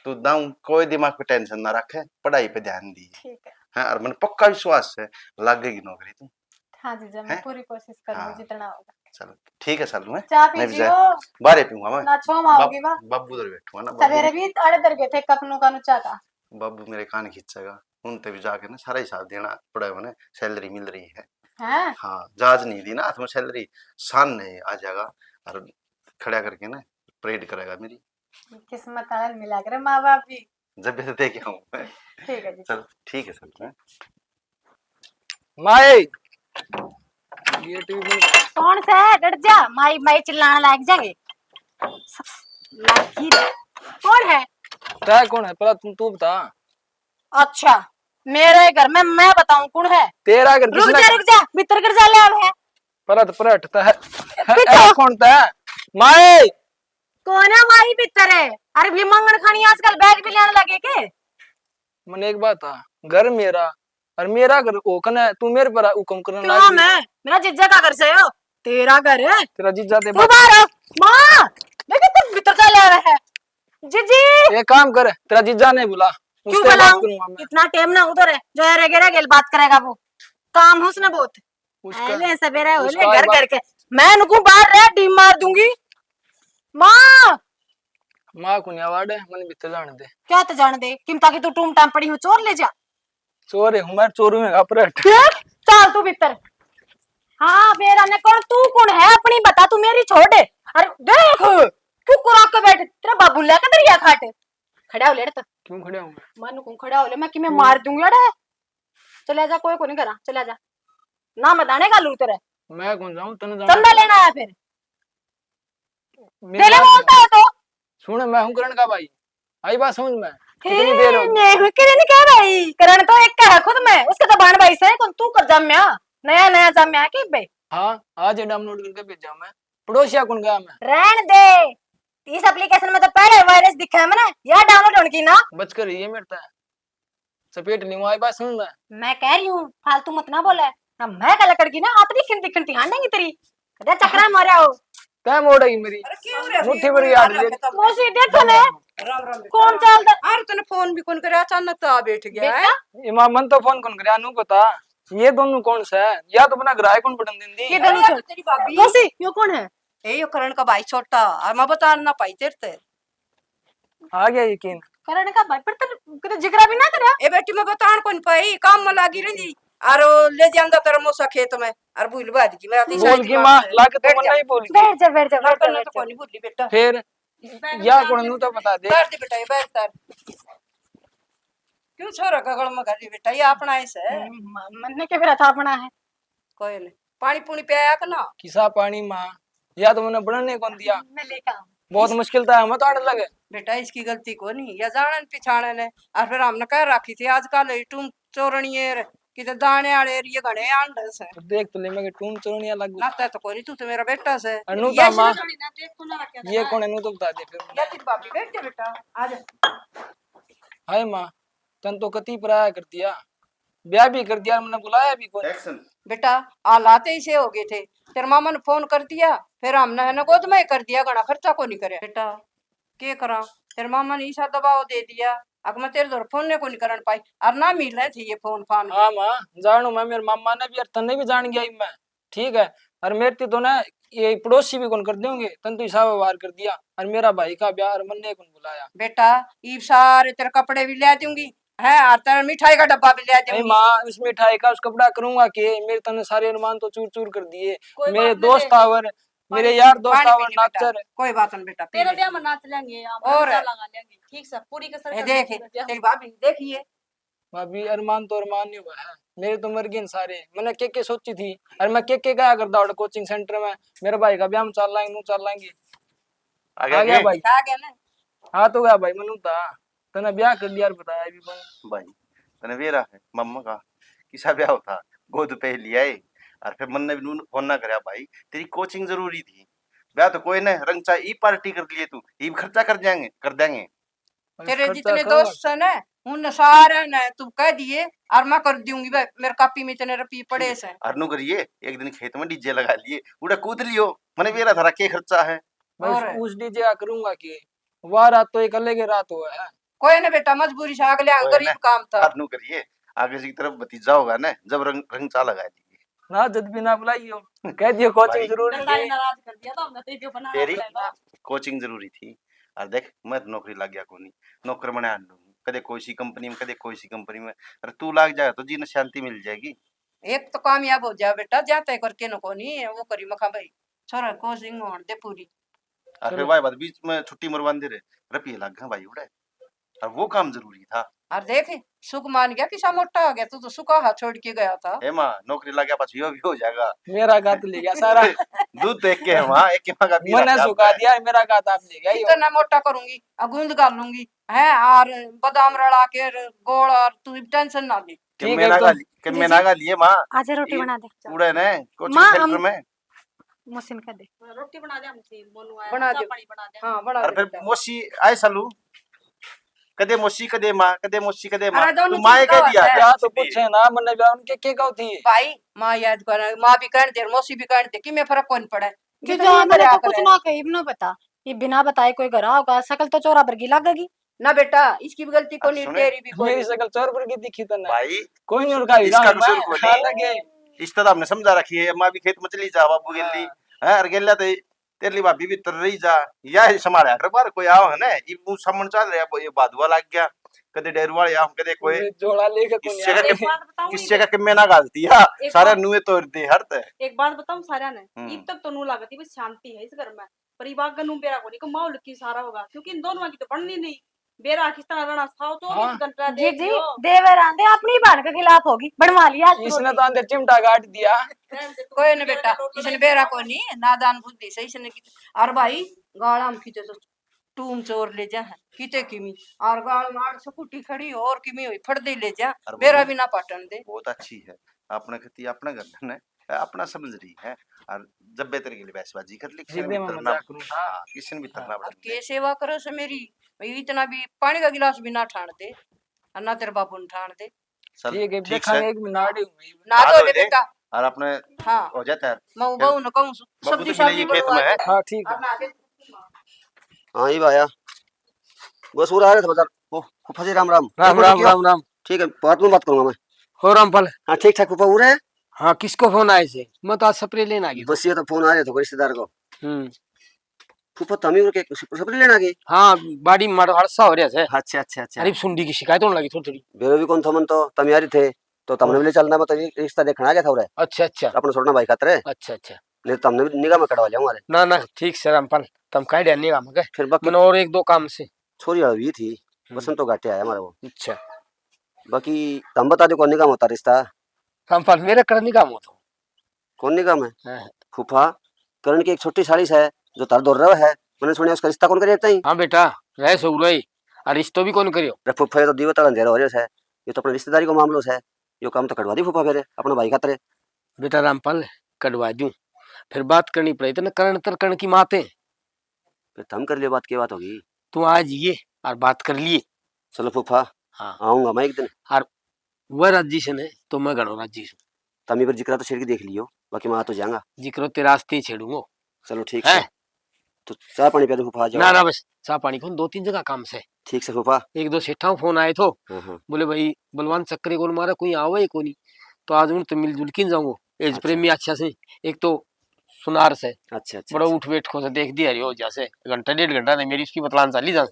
तू दाऊ कोई दिमाग पे टेंशन ना रखे, पढ़ाई पे ध्यान दी। ठीक है। हाँ, और मन पक्का विश्वास है, लगेगी नौकरी तू। हाँ जीजा, मैं हैं? पूरी कोशिश करूंगी, हाँ। जितना होगा। चलो, ठीक है सालू, हैं? चाय मैं भी पीजियो। बाहर ही पीऊंगा मैं। ना छो में आओगी बा। बाबू उधर बैठूंगा ना, बाबू। सवेरे भी आड़े धर गए थे कप नू का नू चाय का। बाबू मेरे कान खींचेगा, उनते भी जाके ना सारा हिसाब देना पड़ेगा, मने सैलरी मिल रही है। हैं? हाँ, जाज नहीं दी ना हाथ में सैलरी, सान नहीं आ जाएगा। और खड़ा करके ना परेड करेगा मेरी। किस्मत आनंद मिला करे माँ बाप भी। जब भी देखे हूँ। ठीक है जी। चल, ठीक है सर, हैं? माए, ये टीवी बंद। कौन सा है? डट जा, माई माई चिल्लाने लाग जाएंगे। लागी रे। कौन है? तै कौन है? पहला तुम, तू बता। अच्छा, मेरे घर में मैं बताऊं कौन है? तेरा घर रुक किसने जा, रुक जा, भीतर कर जा, ले आवे है। परत परत तै है। पीछे। ए, कौन तै? माए। कौन है माई भीतर है? अरे भी मंगन खानी आजकल बैग भी लेने लगे के? मने एक बात आ, घर मेरा और मेरा घर ओ कने, तू मेरे पर हुक्म करने क्यों लाग गई। मैं? मेरा जीजा का घर से हो? तेरा घर है? तेरा जीजा दे तू बाहर हो। माँ, देख तू भीतर चला रहा है। जीजी। एक काम कर, तेरा जीजा ने बुला, क्यों उससे बात बुलाऊं? करूंगा मैं। इतना टाइम ना उधर है, जो है रेगे रेगे बात करेगा वो। काम है उसने बहुत। उसका, अले सवेरे हो ले उसका घर बात घर के। मैं नुकू बाहर रह, डीम मार दूंगी। माँ। माँ को नहीं आवाड़ है, मन भीतर जाने दे। क्या तो जाने दे, किमता की तू टूम टाम पड़ी हो, चोर ले जा। चोर है, हूँ मैं चोरू में घापरट। फिर? चल तू भीतर। हाँ, मेरा ने कौन, तू कौन है अपनी बता, तू मेरी छोड़। अरे देख, क्यों कुरा के बैठ, तेरा बाबू लेके दरिया खाट। खड़ा हो लेट तो। क्यों खड़ा हूँ मैं? मानू कौन खड़ा हो ले, मैं किमें मार दूंगी अड़े। चले जा, कोई को नहीं करा, चले जा। ना मैं दाने का लू तेरे। मैं कौन जाऊँ, तने जाना चंदा है। लेना आया फिर। मेरी पहले बात बोलता है तो। सुन, मैं हूँ करण का भाई, आई बात समझ में? कितनी देर हो गई? नहीं, करण का भाई, करण तो एक का है खुद में, उसके तो बाण भाई से कौन, तू कर जाम्या, नया नया जाम्या के बे। हाँ, आज ही डाउनलोड करके भेजा मैं। पड़ोसिया कौन गया मैं? रहन दे, इस एप्लीकेशन में तो पहले वायरस दिखा है मैंने, यार डाउनलोड होने की ना। बच कर रही है मेरे तक। चपेट नहीं आई बात सुन ले। मैं कह रही हूँ, फालतू मत ना बोले। ना मैं क्या लकड़ की ना, अपनी खिंती खिंती हांडेंगी तेरी। कदे चक्रा मारा हो। तै मोड़ेगी मेरी। अरे क्यों रे? मुट्ठी भर याद ले। मौसी देखो ने। राम राम बेटा। कौन चाल दा? अरे तने फोन भी कौन करे, अचानक तो आ बैठ गया है। बेटा? इमाम मन तो फोन कौन करे, अनु बता। ये दोनों कौन सा है? या तो अपना ग्राहक कौन पटन देंदी? ये दोनों अरे, छोड़। तेरी भाभी। मौसी, यो कौन है? ए, यो करण का भाई छोटा, और मैं बता ना पाई तेरे ते। आ गया यकीन। करण का भाई, पर तेरे, तेरे जिगरा भी ना करा। ए बेटी, मैं बतान कौन पाई, काम में लागी रही, और ले जांदा तेरा मौसा खेत में, और भूल भाज की, मैं आती बोल शायद की माँ, माँ से। लाके तो बैठ मन जा। नहीं बोल की। बैठ जा, बैठ जा, बैठ जा, करना बैठ तो जा। कोनी भूली बेटा। फिर बैठ या जा, कौन नू तो बता दे। बैठ दे बेटा, ये बैठ कर। क्यों छोरा का गल में कर रही बेटा, ये अपना ऐसा है। म-, मन ने क्या फिर था अपना है? कोई नहीं। पानी पुनी पियाया कर ना। किसा पानी माँ? या तो मैंने बनने कौन दिया। मैं लेके आऊँ। बहुत मुश्किल था, मैं तो आने लगे। बेटा, इसकी गलती को नहीं, या जानन पिछाणन है। और फिर हमने कह रखी थी, आजकल ये टूम चोरनी है, किते दाने आले ये घणे आंडे से। तो देख तो ले, मैं टूम चोरनिया लग ना। तै तो कोनी, तू तो मेरा बेटा से। अनु ये ता माँ, सुन। ये कौन है, नु तो बता दे फिर। या तेरी भाभी बैठ जा बेटा, आ जा। हाय माँ, तन तो कती पराया कर दिया, ब्याह भी कर दिया, मैंने बुलाया भी कोई। Action। बेटा, हालात ऐसे हो गए थे, तेरे मामा ने फोन कर दिया, फिर हमने है ना गोद में ही कर दिया, घना खर्चा को नहीं करे। बेटा, के करा, तेरे मामा ने ऐसा दबाव दे दिया, अक मैं तेरे धोर फोन ने को नहीं करन पाई, और ना मिले थे ये फोन फान। हाँ माँ, जानू मैं, मेरे मामा ने भी और तन्ने भी जान गया मैं, ठीक है। और मेरे ती तो ना ये पड़ोसी भी कौन कर देंगे, तन तो हिसाब वार कर दिया। और मेरा भाई का ब्याह और मन्ने कौन बुलाया। बेटा, ईब सारे तेरे कपड़े भी ले दूंगी, है, और तेरा मिठाई का डब्बा भी ले नहीं दूंगी। माँ, उस मिठाई का उस कपड़ा करूंगा के? मेरे तने सारे अरमान तो चूर चूर कर दिए। कोई मेरे बात नहीं, दोस्त आवर, मेरे पानी, यार दोस्त पानी आवर पी ले बेटा। नाचर। कोई बात नहीं बेटा, पी तेरे ले। ब्याह में नाच लेंगे, हम और लगा लेंगे, ठीक से, पूरी कसर ये कर देख, लेंगे। तेरी भाभी देखिए, भाभी, अरमान तो अरमान नहीं हुआ है, मेरे तो मर गए न सारे। मैंने के के सोची थी, और मैं के के कहा करता हूँ कोचिंग सेंटर में, मेरे भाई का ब्याह में चल लाएंगे, नू चल लाएंगे। आ गया आ गया के? भाई। आ गया ना? हाँ तो गया भाई, मनु था। तने ब्याह कर दिया और बताया भी कोनी। भाई, तने बेरा है, मम्मा का किसा ब्याह होता, गोद पे लिया है, और फिर मन ने भी नू फोन ना करया भाई, तेरी कोचिंग जरूरी थी। ब्याह तो कोई ना, रंगचा ई पार्टी कर लिए तू, ई खर्चा कर जाएंगे, कर देंगे। बस तेरे खर्चा जितने करो। दोस्त से ना, उन सारे ने तू कह दिए, और मैं कर दूंगी भाई, मेरे कापी में इतने रुपये पड़े से। अरनू करिए, एक दिन खेत में डीजे लगा लिए, उड़ा कूद लियो, मने बेरा थारा के खर्चा है। बस और? उस डीजे का करूंगा के? वाह रात तो एक अलग ही रात हुआ है। कोई ना बेटा, मजबूरी से आग लिया, कोई गरीब ना। काम था। अरनू करिए, आगे की तरफ भतीजा होगा ना, जब रंग, रंग चा लगा लिए। ना, जद भी ना बुलाइयो, कह दियो कोचिंग भाई। जरूरी थी। नाराज कर दिया था हमने, तो ये बना तेरी लेना। कोचिंग जरूरी थी। और देख, मैं तो नौकरी लग गया कोनी, नौकर बने आन लूंगी, कदे कोई सी कंपनी में, कदे कोई सी कंपनी में। अरे तू लाग जाएगा तो जीने शांति मिल जाएगी। एक तो कामयाब हो जा बेटा, जाते करके न कोनी वो करी मखा भाई, छोरा कोचिंग होन दे पूरी। और फिर चलो। भाई बात बीच में छुट्टी मरवांदे रहे, रुपये लग गए भाई उड़े। और वो काम जरूरी था। और देख, सुख मान गया, किसा मोटा हो गया, तू तो सुखा हाथ छोड़ के गया था। हे माँ, नौकरी लग गया, पाछो यो भी हो जाएगा। मेरा गात ले गया सारा। दूध तो एक के है माँ, एक के माँ का पी मने रखा सुखा आपने। दिया, मेरा गात आप ले गया, यो। इतना मोटा करूंगी, अगूंद गाल लूंगी, हैं, और बादाम रला के गोल, और तू टेंशन ना ले। ठीक है, किम्मे ना तो गाली, किम्मे ना गाली है माँ। आजा रोटी ये बना दे। उड़े ने, कोचिंग माँ, सेंटर हम में। मशीन का दे। रोटी बना दे, हम सी मोनू आया, बना चाय दे। पानी बना दे। हाँ, बना अरे दे फिर बेटा। मौसी आए सालू, कदे मौसी, कदे माँ, कदे मौसी, कदे माँ। अरे दोनों तू माँ चीज कह का दिया। होता है। या तो पूछे ना, मन्ने ब्याह उनके के गाँव थी। भाई, माँ याद कर, माँ भी कहन दे, मौसी भी कहन दे, कि मैं फर्क कौन पड़े? जो जितनी जान दे दया तो कुछ करे। ना कही, इब ना बता। ये बिना बताए कोई घर आओगा, शकल तो चोरा बरगी लागेगी। ना बेटा, इसकी भी गलती अब कोनी, सुने। तेरी भी कोनी। मेरी शकल चोर बरगी दिखी तन्ने। भाई, कोई नहीं उनका इसका कसूर कोनी। हालांकि इस तरह हमने समझा रखी है, माँ भी खेत में चली जा, बाबू गेली। हाँ। हैं, और गेला ते तेरे लिए भाभी भीतर रही जा, या ही संभाला कर बार कोई आओ है ना, ये मुंह सामने चल रहा है, ये बादुआ लग गया, कदे डेरू वाले आओ, कदे कोई ये झोला लेके कोनी किससे आया। का एक बात बताऊं, किससे का किम्मे ना गालती है, एक सारा बात नुए तोड़ दे हर ते। एक बात बताऊं सारा ने, हम्म। इब तक तो नू लागती बस शांति है इस घर में, पर इब आगे नू बेरा कोनी को माहौल की सारा होगा, क्योंकि इन दोनों की तो बननी नहीं। बेरा किस तरह रहना, साव चौबीस हाँ। घंटा जी, देख जी, लियो। देवर आंदे अपनी बहन के खिलाफ होगी, बनवा लिया आज इसने रोटी। तो आंदे चिमटा काट दिया। कोई ना बेटा, इसने बेरा कोनी, नादान बुद्धि से इसने की। और भाई, गाल हम खींचे तो टूम चोर ले जा, किते किमी, और गाल मार स्कूटी खड़ी और किमी हुई, फड़ दे ले जा, अरे बेरा वो भी ना पाटन दे। बहुत अच्छी है, अपने खती अपने घर ने अपना समझ रही है, और जब बेहतर के लिए बहसबाजी कर ली, किसी ने भी मैं तरना, मजाक करूं, हाँ। हाँ, किसी ने भी हाँ। तरना अब पड़ता है। के सेवा करो से मेरी, भाई इतना भी पानी का गिलास भी ना ठाण दे, और ना तेरे बाबू ने ठाण दे। चल, ठीक है, ठीक देखांगे, से। एक मिनट, नाड़ी हुई। ना नहा दो धो ले ले। बेटा। और अपने हाँ। हो जाता है। मैं फिर बहू ने कहूँ, बबू सब्जी तो खिलाइए सब्जी खेत में है। हाँ, ठीक है। हाँ, ये भाया। बस वो आ रहे थे बाजार। ओ, फूफा जी, राम राम। राम राम, राम राम। ठीक है, बाद में बात करूंगा मैं। हो रामपाल। हाँ, ठीक ठाक फूफा, उरे? हाँ, किसको फोन आए से? मैं तो आज स्प्रे लेना आ गया। बस ये तो फोन आ रहे थे कोई रिश्तेदार को। हम्म। फूफा, तमी उरे के स्प्रे लेना आ गए? हाँ, बाड़ी मारो अड़सा हो रहा है। अच्छा, अच्छा, अच्छा। अरे, सुंडी की शिकायत होने लगी थोड़ी थोड़ी। बेरो भी कौन था मन तो, तमी आ रहे थे, तो तमने भी ले चलना, मतलब, ये रिश्ता देखना आ गया था उरे। अच्छा, अच्छा। अपना छोटना भाई खातर। अच्छा, अच्छा। नहीं तो तमने भी निगाह में कड़वा लिया हमारे। ना, ना, ठीक से रामपाल, तम काढ़ निगाह में के। फिर बाकी मैंने और एक दो काम से। छोरी वाला भी थी, हम्म। बसंत तो घाटे आया हमारा वो। अच्छा। बाकी तम बता दो, कौन निगाह में होता रिश्ता? रामपाल, मेरे कर निगाह में हो तो। कौन निगाह में? हाँ। फूफा, करण की एक छोटी साली से, जो तार दौर रहा है, मैंने सुना उसका रिश्ता कौन करे इतना ही? हाँ बेटा, रहे सो रहे, और रिश्तो भी कौन करियो? अरे फूफा, ये तो दीवत वाला अंधेरा हो रहा है, ये तो अपनी रिश्तेदारी को मामलो है, यो काम तो कटवा दी फूफा फिर, अपना भाई खातर। बेटा रामपाल, कटवा दूं, फिर बात करनी पड़े, तो करण तर करण की माते। फिर तम कर लियो बात, के बात होगी? तू आ जाइए और बात कर लिए। चलो फूफा, हाँ। आऊंगा मैं एक दिन। और वह राजी से ने, तो मैं घणो राजी सूं। तमी पर जिक्रा तो छेड़ के देख लियो, बाकी मैं आ तो जाऊंगा। जिक्रो तेरा रास्ते ही छेड़ूंगो। चलो ठीक है। है। तो चाय पानी पिया दो फूफा, आ जाओ। ना, ना, बस चाय पानी कौन, दो तीन जगह काम से। ठीक से फूफा। एक दो सेठा फोन आए थो, हाँ, हाँ। बोले, "भाई, बलवान चक्कर कौन मारा, कोई आवे ही कोनी।" तो आज उन तो मिलजुल के जाऊंगो। एज अच्छा। प्रेमी अच्छा से, एक तो सुनार से। अच्छा, अच्छा, बड़ा अच्छा। उठ बैठ को से देख दिया रे हो, जैसे घंटा डेढ़ घंटा ने मेरी उसकी बतलान चाली जा।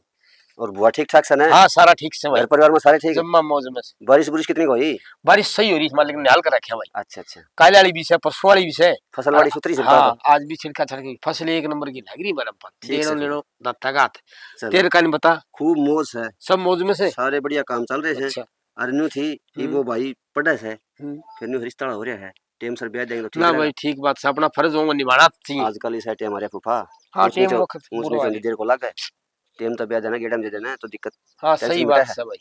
और बुआ ठीक ठाक से ना? हाँ, सारा ठीक से भाई। घर परिवार में सारे ठीक? जम्मा मौज में से। बारिश बुरिश कितनी को हुई? बारिश सही हो रही, मालिक ने हाल कर रखा भाई। अच्छा, अच्छा। काले वाली भी से, परसों वाली भी से। फसल बाड़ी और सुथरी से हाँ, बता दो। आज भी छिड़का छड़की, फसल एक नंबर की लग रही बरम पर। ठीक से, लेनो, ठीक। लेनो, दत्ता का हाथ। चलो। तेरे का नहीं बता। खूब मौज है। सब मौज में से? सारे बढ़िया काम चल रहे हैं। अच्छा। अरे न्यू थी, ये हम्म। वो भाई पढ़े से, हम्म। फिर न्यू रिश्ता हो रहा है, टाइम सर ब्याह देंगे तो ठीक ना रहेगा। भाई, ठीक बात से, अपना फर्ज होगा निभाना चाहिए। आजकल इस टाइम आ रहा फूफा, हाँ, ऊंच नीच, टाइम वक्त ऊंच बुरा नीच है। होने देर को लग है, टाइम तो ब्याह देना, गेड़ा में दे देना, तो दिक्कत हाँ, tension सही मिटा बात है। है भाई।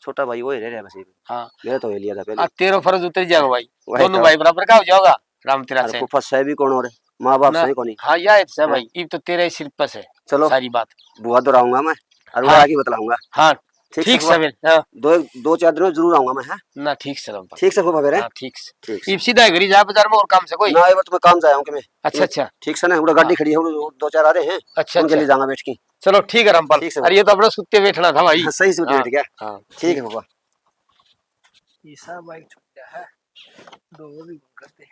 छोटा भाई वो ही रह रहा बस, ये हाँ। मेरा तो हो लिया था पहले। आ, तेरा फर्ज उतर जाएगा भाई, वही दोनों तो। भाई बराबर का हो जाओगा, राम तेरा अरे से। फूफा सह भी कौन और माँ बाप ना, सही कोनी। हाँ, या है सह हाँ। भाई, इब तो तेरा ही सिर पर से चलो। सारी बात। बुआ दोहराऊंगा मैं, और वो हाँ। आगे बतलाऊंगा। हाँ, ठीक ठीक से से फिर, हाँ। दो, दो चार दिन में जरूर आऊंगा मैं, हाँ? ना, ठीक से रामपाल। ठीक से फूफा फिर, हैं? हाँ, ठीक से। ठीक से। इब सीधा घर ही जा, बाजार में और काम से कोई? ना, ये बार तो मैं काम जाया हूँ कि मैं। अच्छा, अच्छा। ठीक से ना, उड़ा गाड़ी हाँ। खड़ी है, वो दो चार आ रहे हैं, अच्छा, उनके अच्छा। लिए जाऊंगा बैठ के। चलो, ठीक है रामपाल। ठीक से अरे, ये तो अपना सुत्ते बैठना था भाई। हाँ, सही सुत्ते हाँ, बैठ गया। हाँ, ठीक है ठीक। फूफा। ईसा भाई छूटा है, दो भी करते।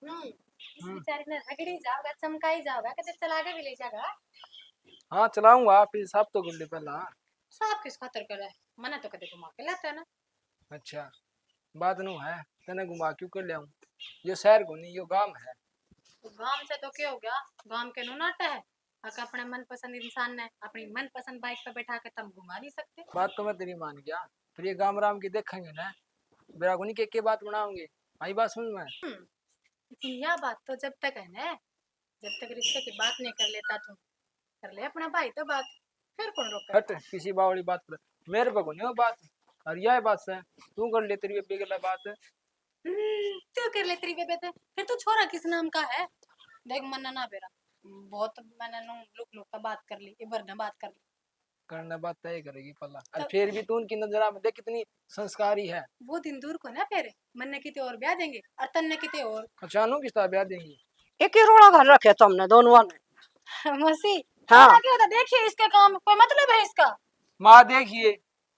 हम्म, इस हम्म। बेचारी ने रगड़ी जाओगा, चमकाई जाओगा, किधर चला के भी ले जाएगा। हाँ, चलाऊंगा, आप ही साफ तो कर ले पहला। साफ किस खातर करे? मने तो कदे घुमा के लाता ना। अच्छा, बात नु है, तने घुमा क्यों कर लियाऊं? यो शहर कोनी, यो गांव है। तो गांव से तो क्या हो गया? गांव के नु नाटा है। अगर अपने मनपसंद इंसान ने अपनी मनपसंद बाइक पे बैठा के तम घुमा नहीं सकते। बात तो मैं तेरी मान गया, फिर ये गांव राम की देखेंगे ना, बेरा कोनी के, के बात बनाओगे, आई बात समझ में? हम्म, लेकिन यह बात तो जब तक है ना, जब तक रिश्ते की बात नहीं कर लेता तू, कर ले अपना भाई तो बात, फिर कौन रोकेगा? हट, किसी बावली बात पर, मेरे पे कोनी हो बात, और यह बात से तू कर ले तेरी बेबे के बात। हम्म, तू कर ले तेरी बेबे ते, फिर तू छोरा किस नाम का है? देख, मन्ना ना बेरा, बहुत मैंने नु लुक लुक का बात कर ली, इबर ने बात कर ली। करना बात तय करेगी पहला। और तब फिर भी तू उनकी नजरा में देख कितनी संस्कारी है। वो दिन दूर को ना फिर, मन्ने किते और ब्याह देंगे और तन्ने किते और। अचानक किस तरह ब्याह देंगी? एक ही रोड़ा घाल रखे तुमने दोनों ने। मौसी, हाँ। क्या होता? देखिए इसके काम, कोई मतलब है इसका? माँ देखिए,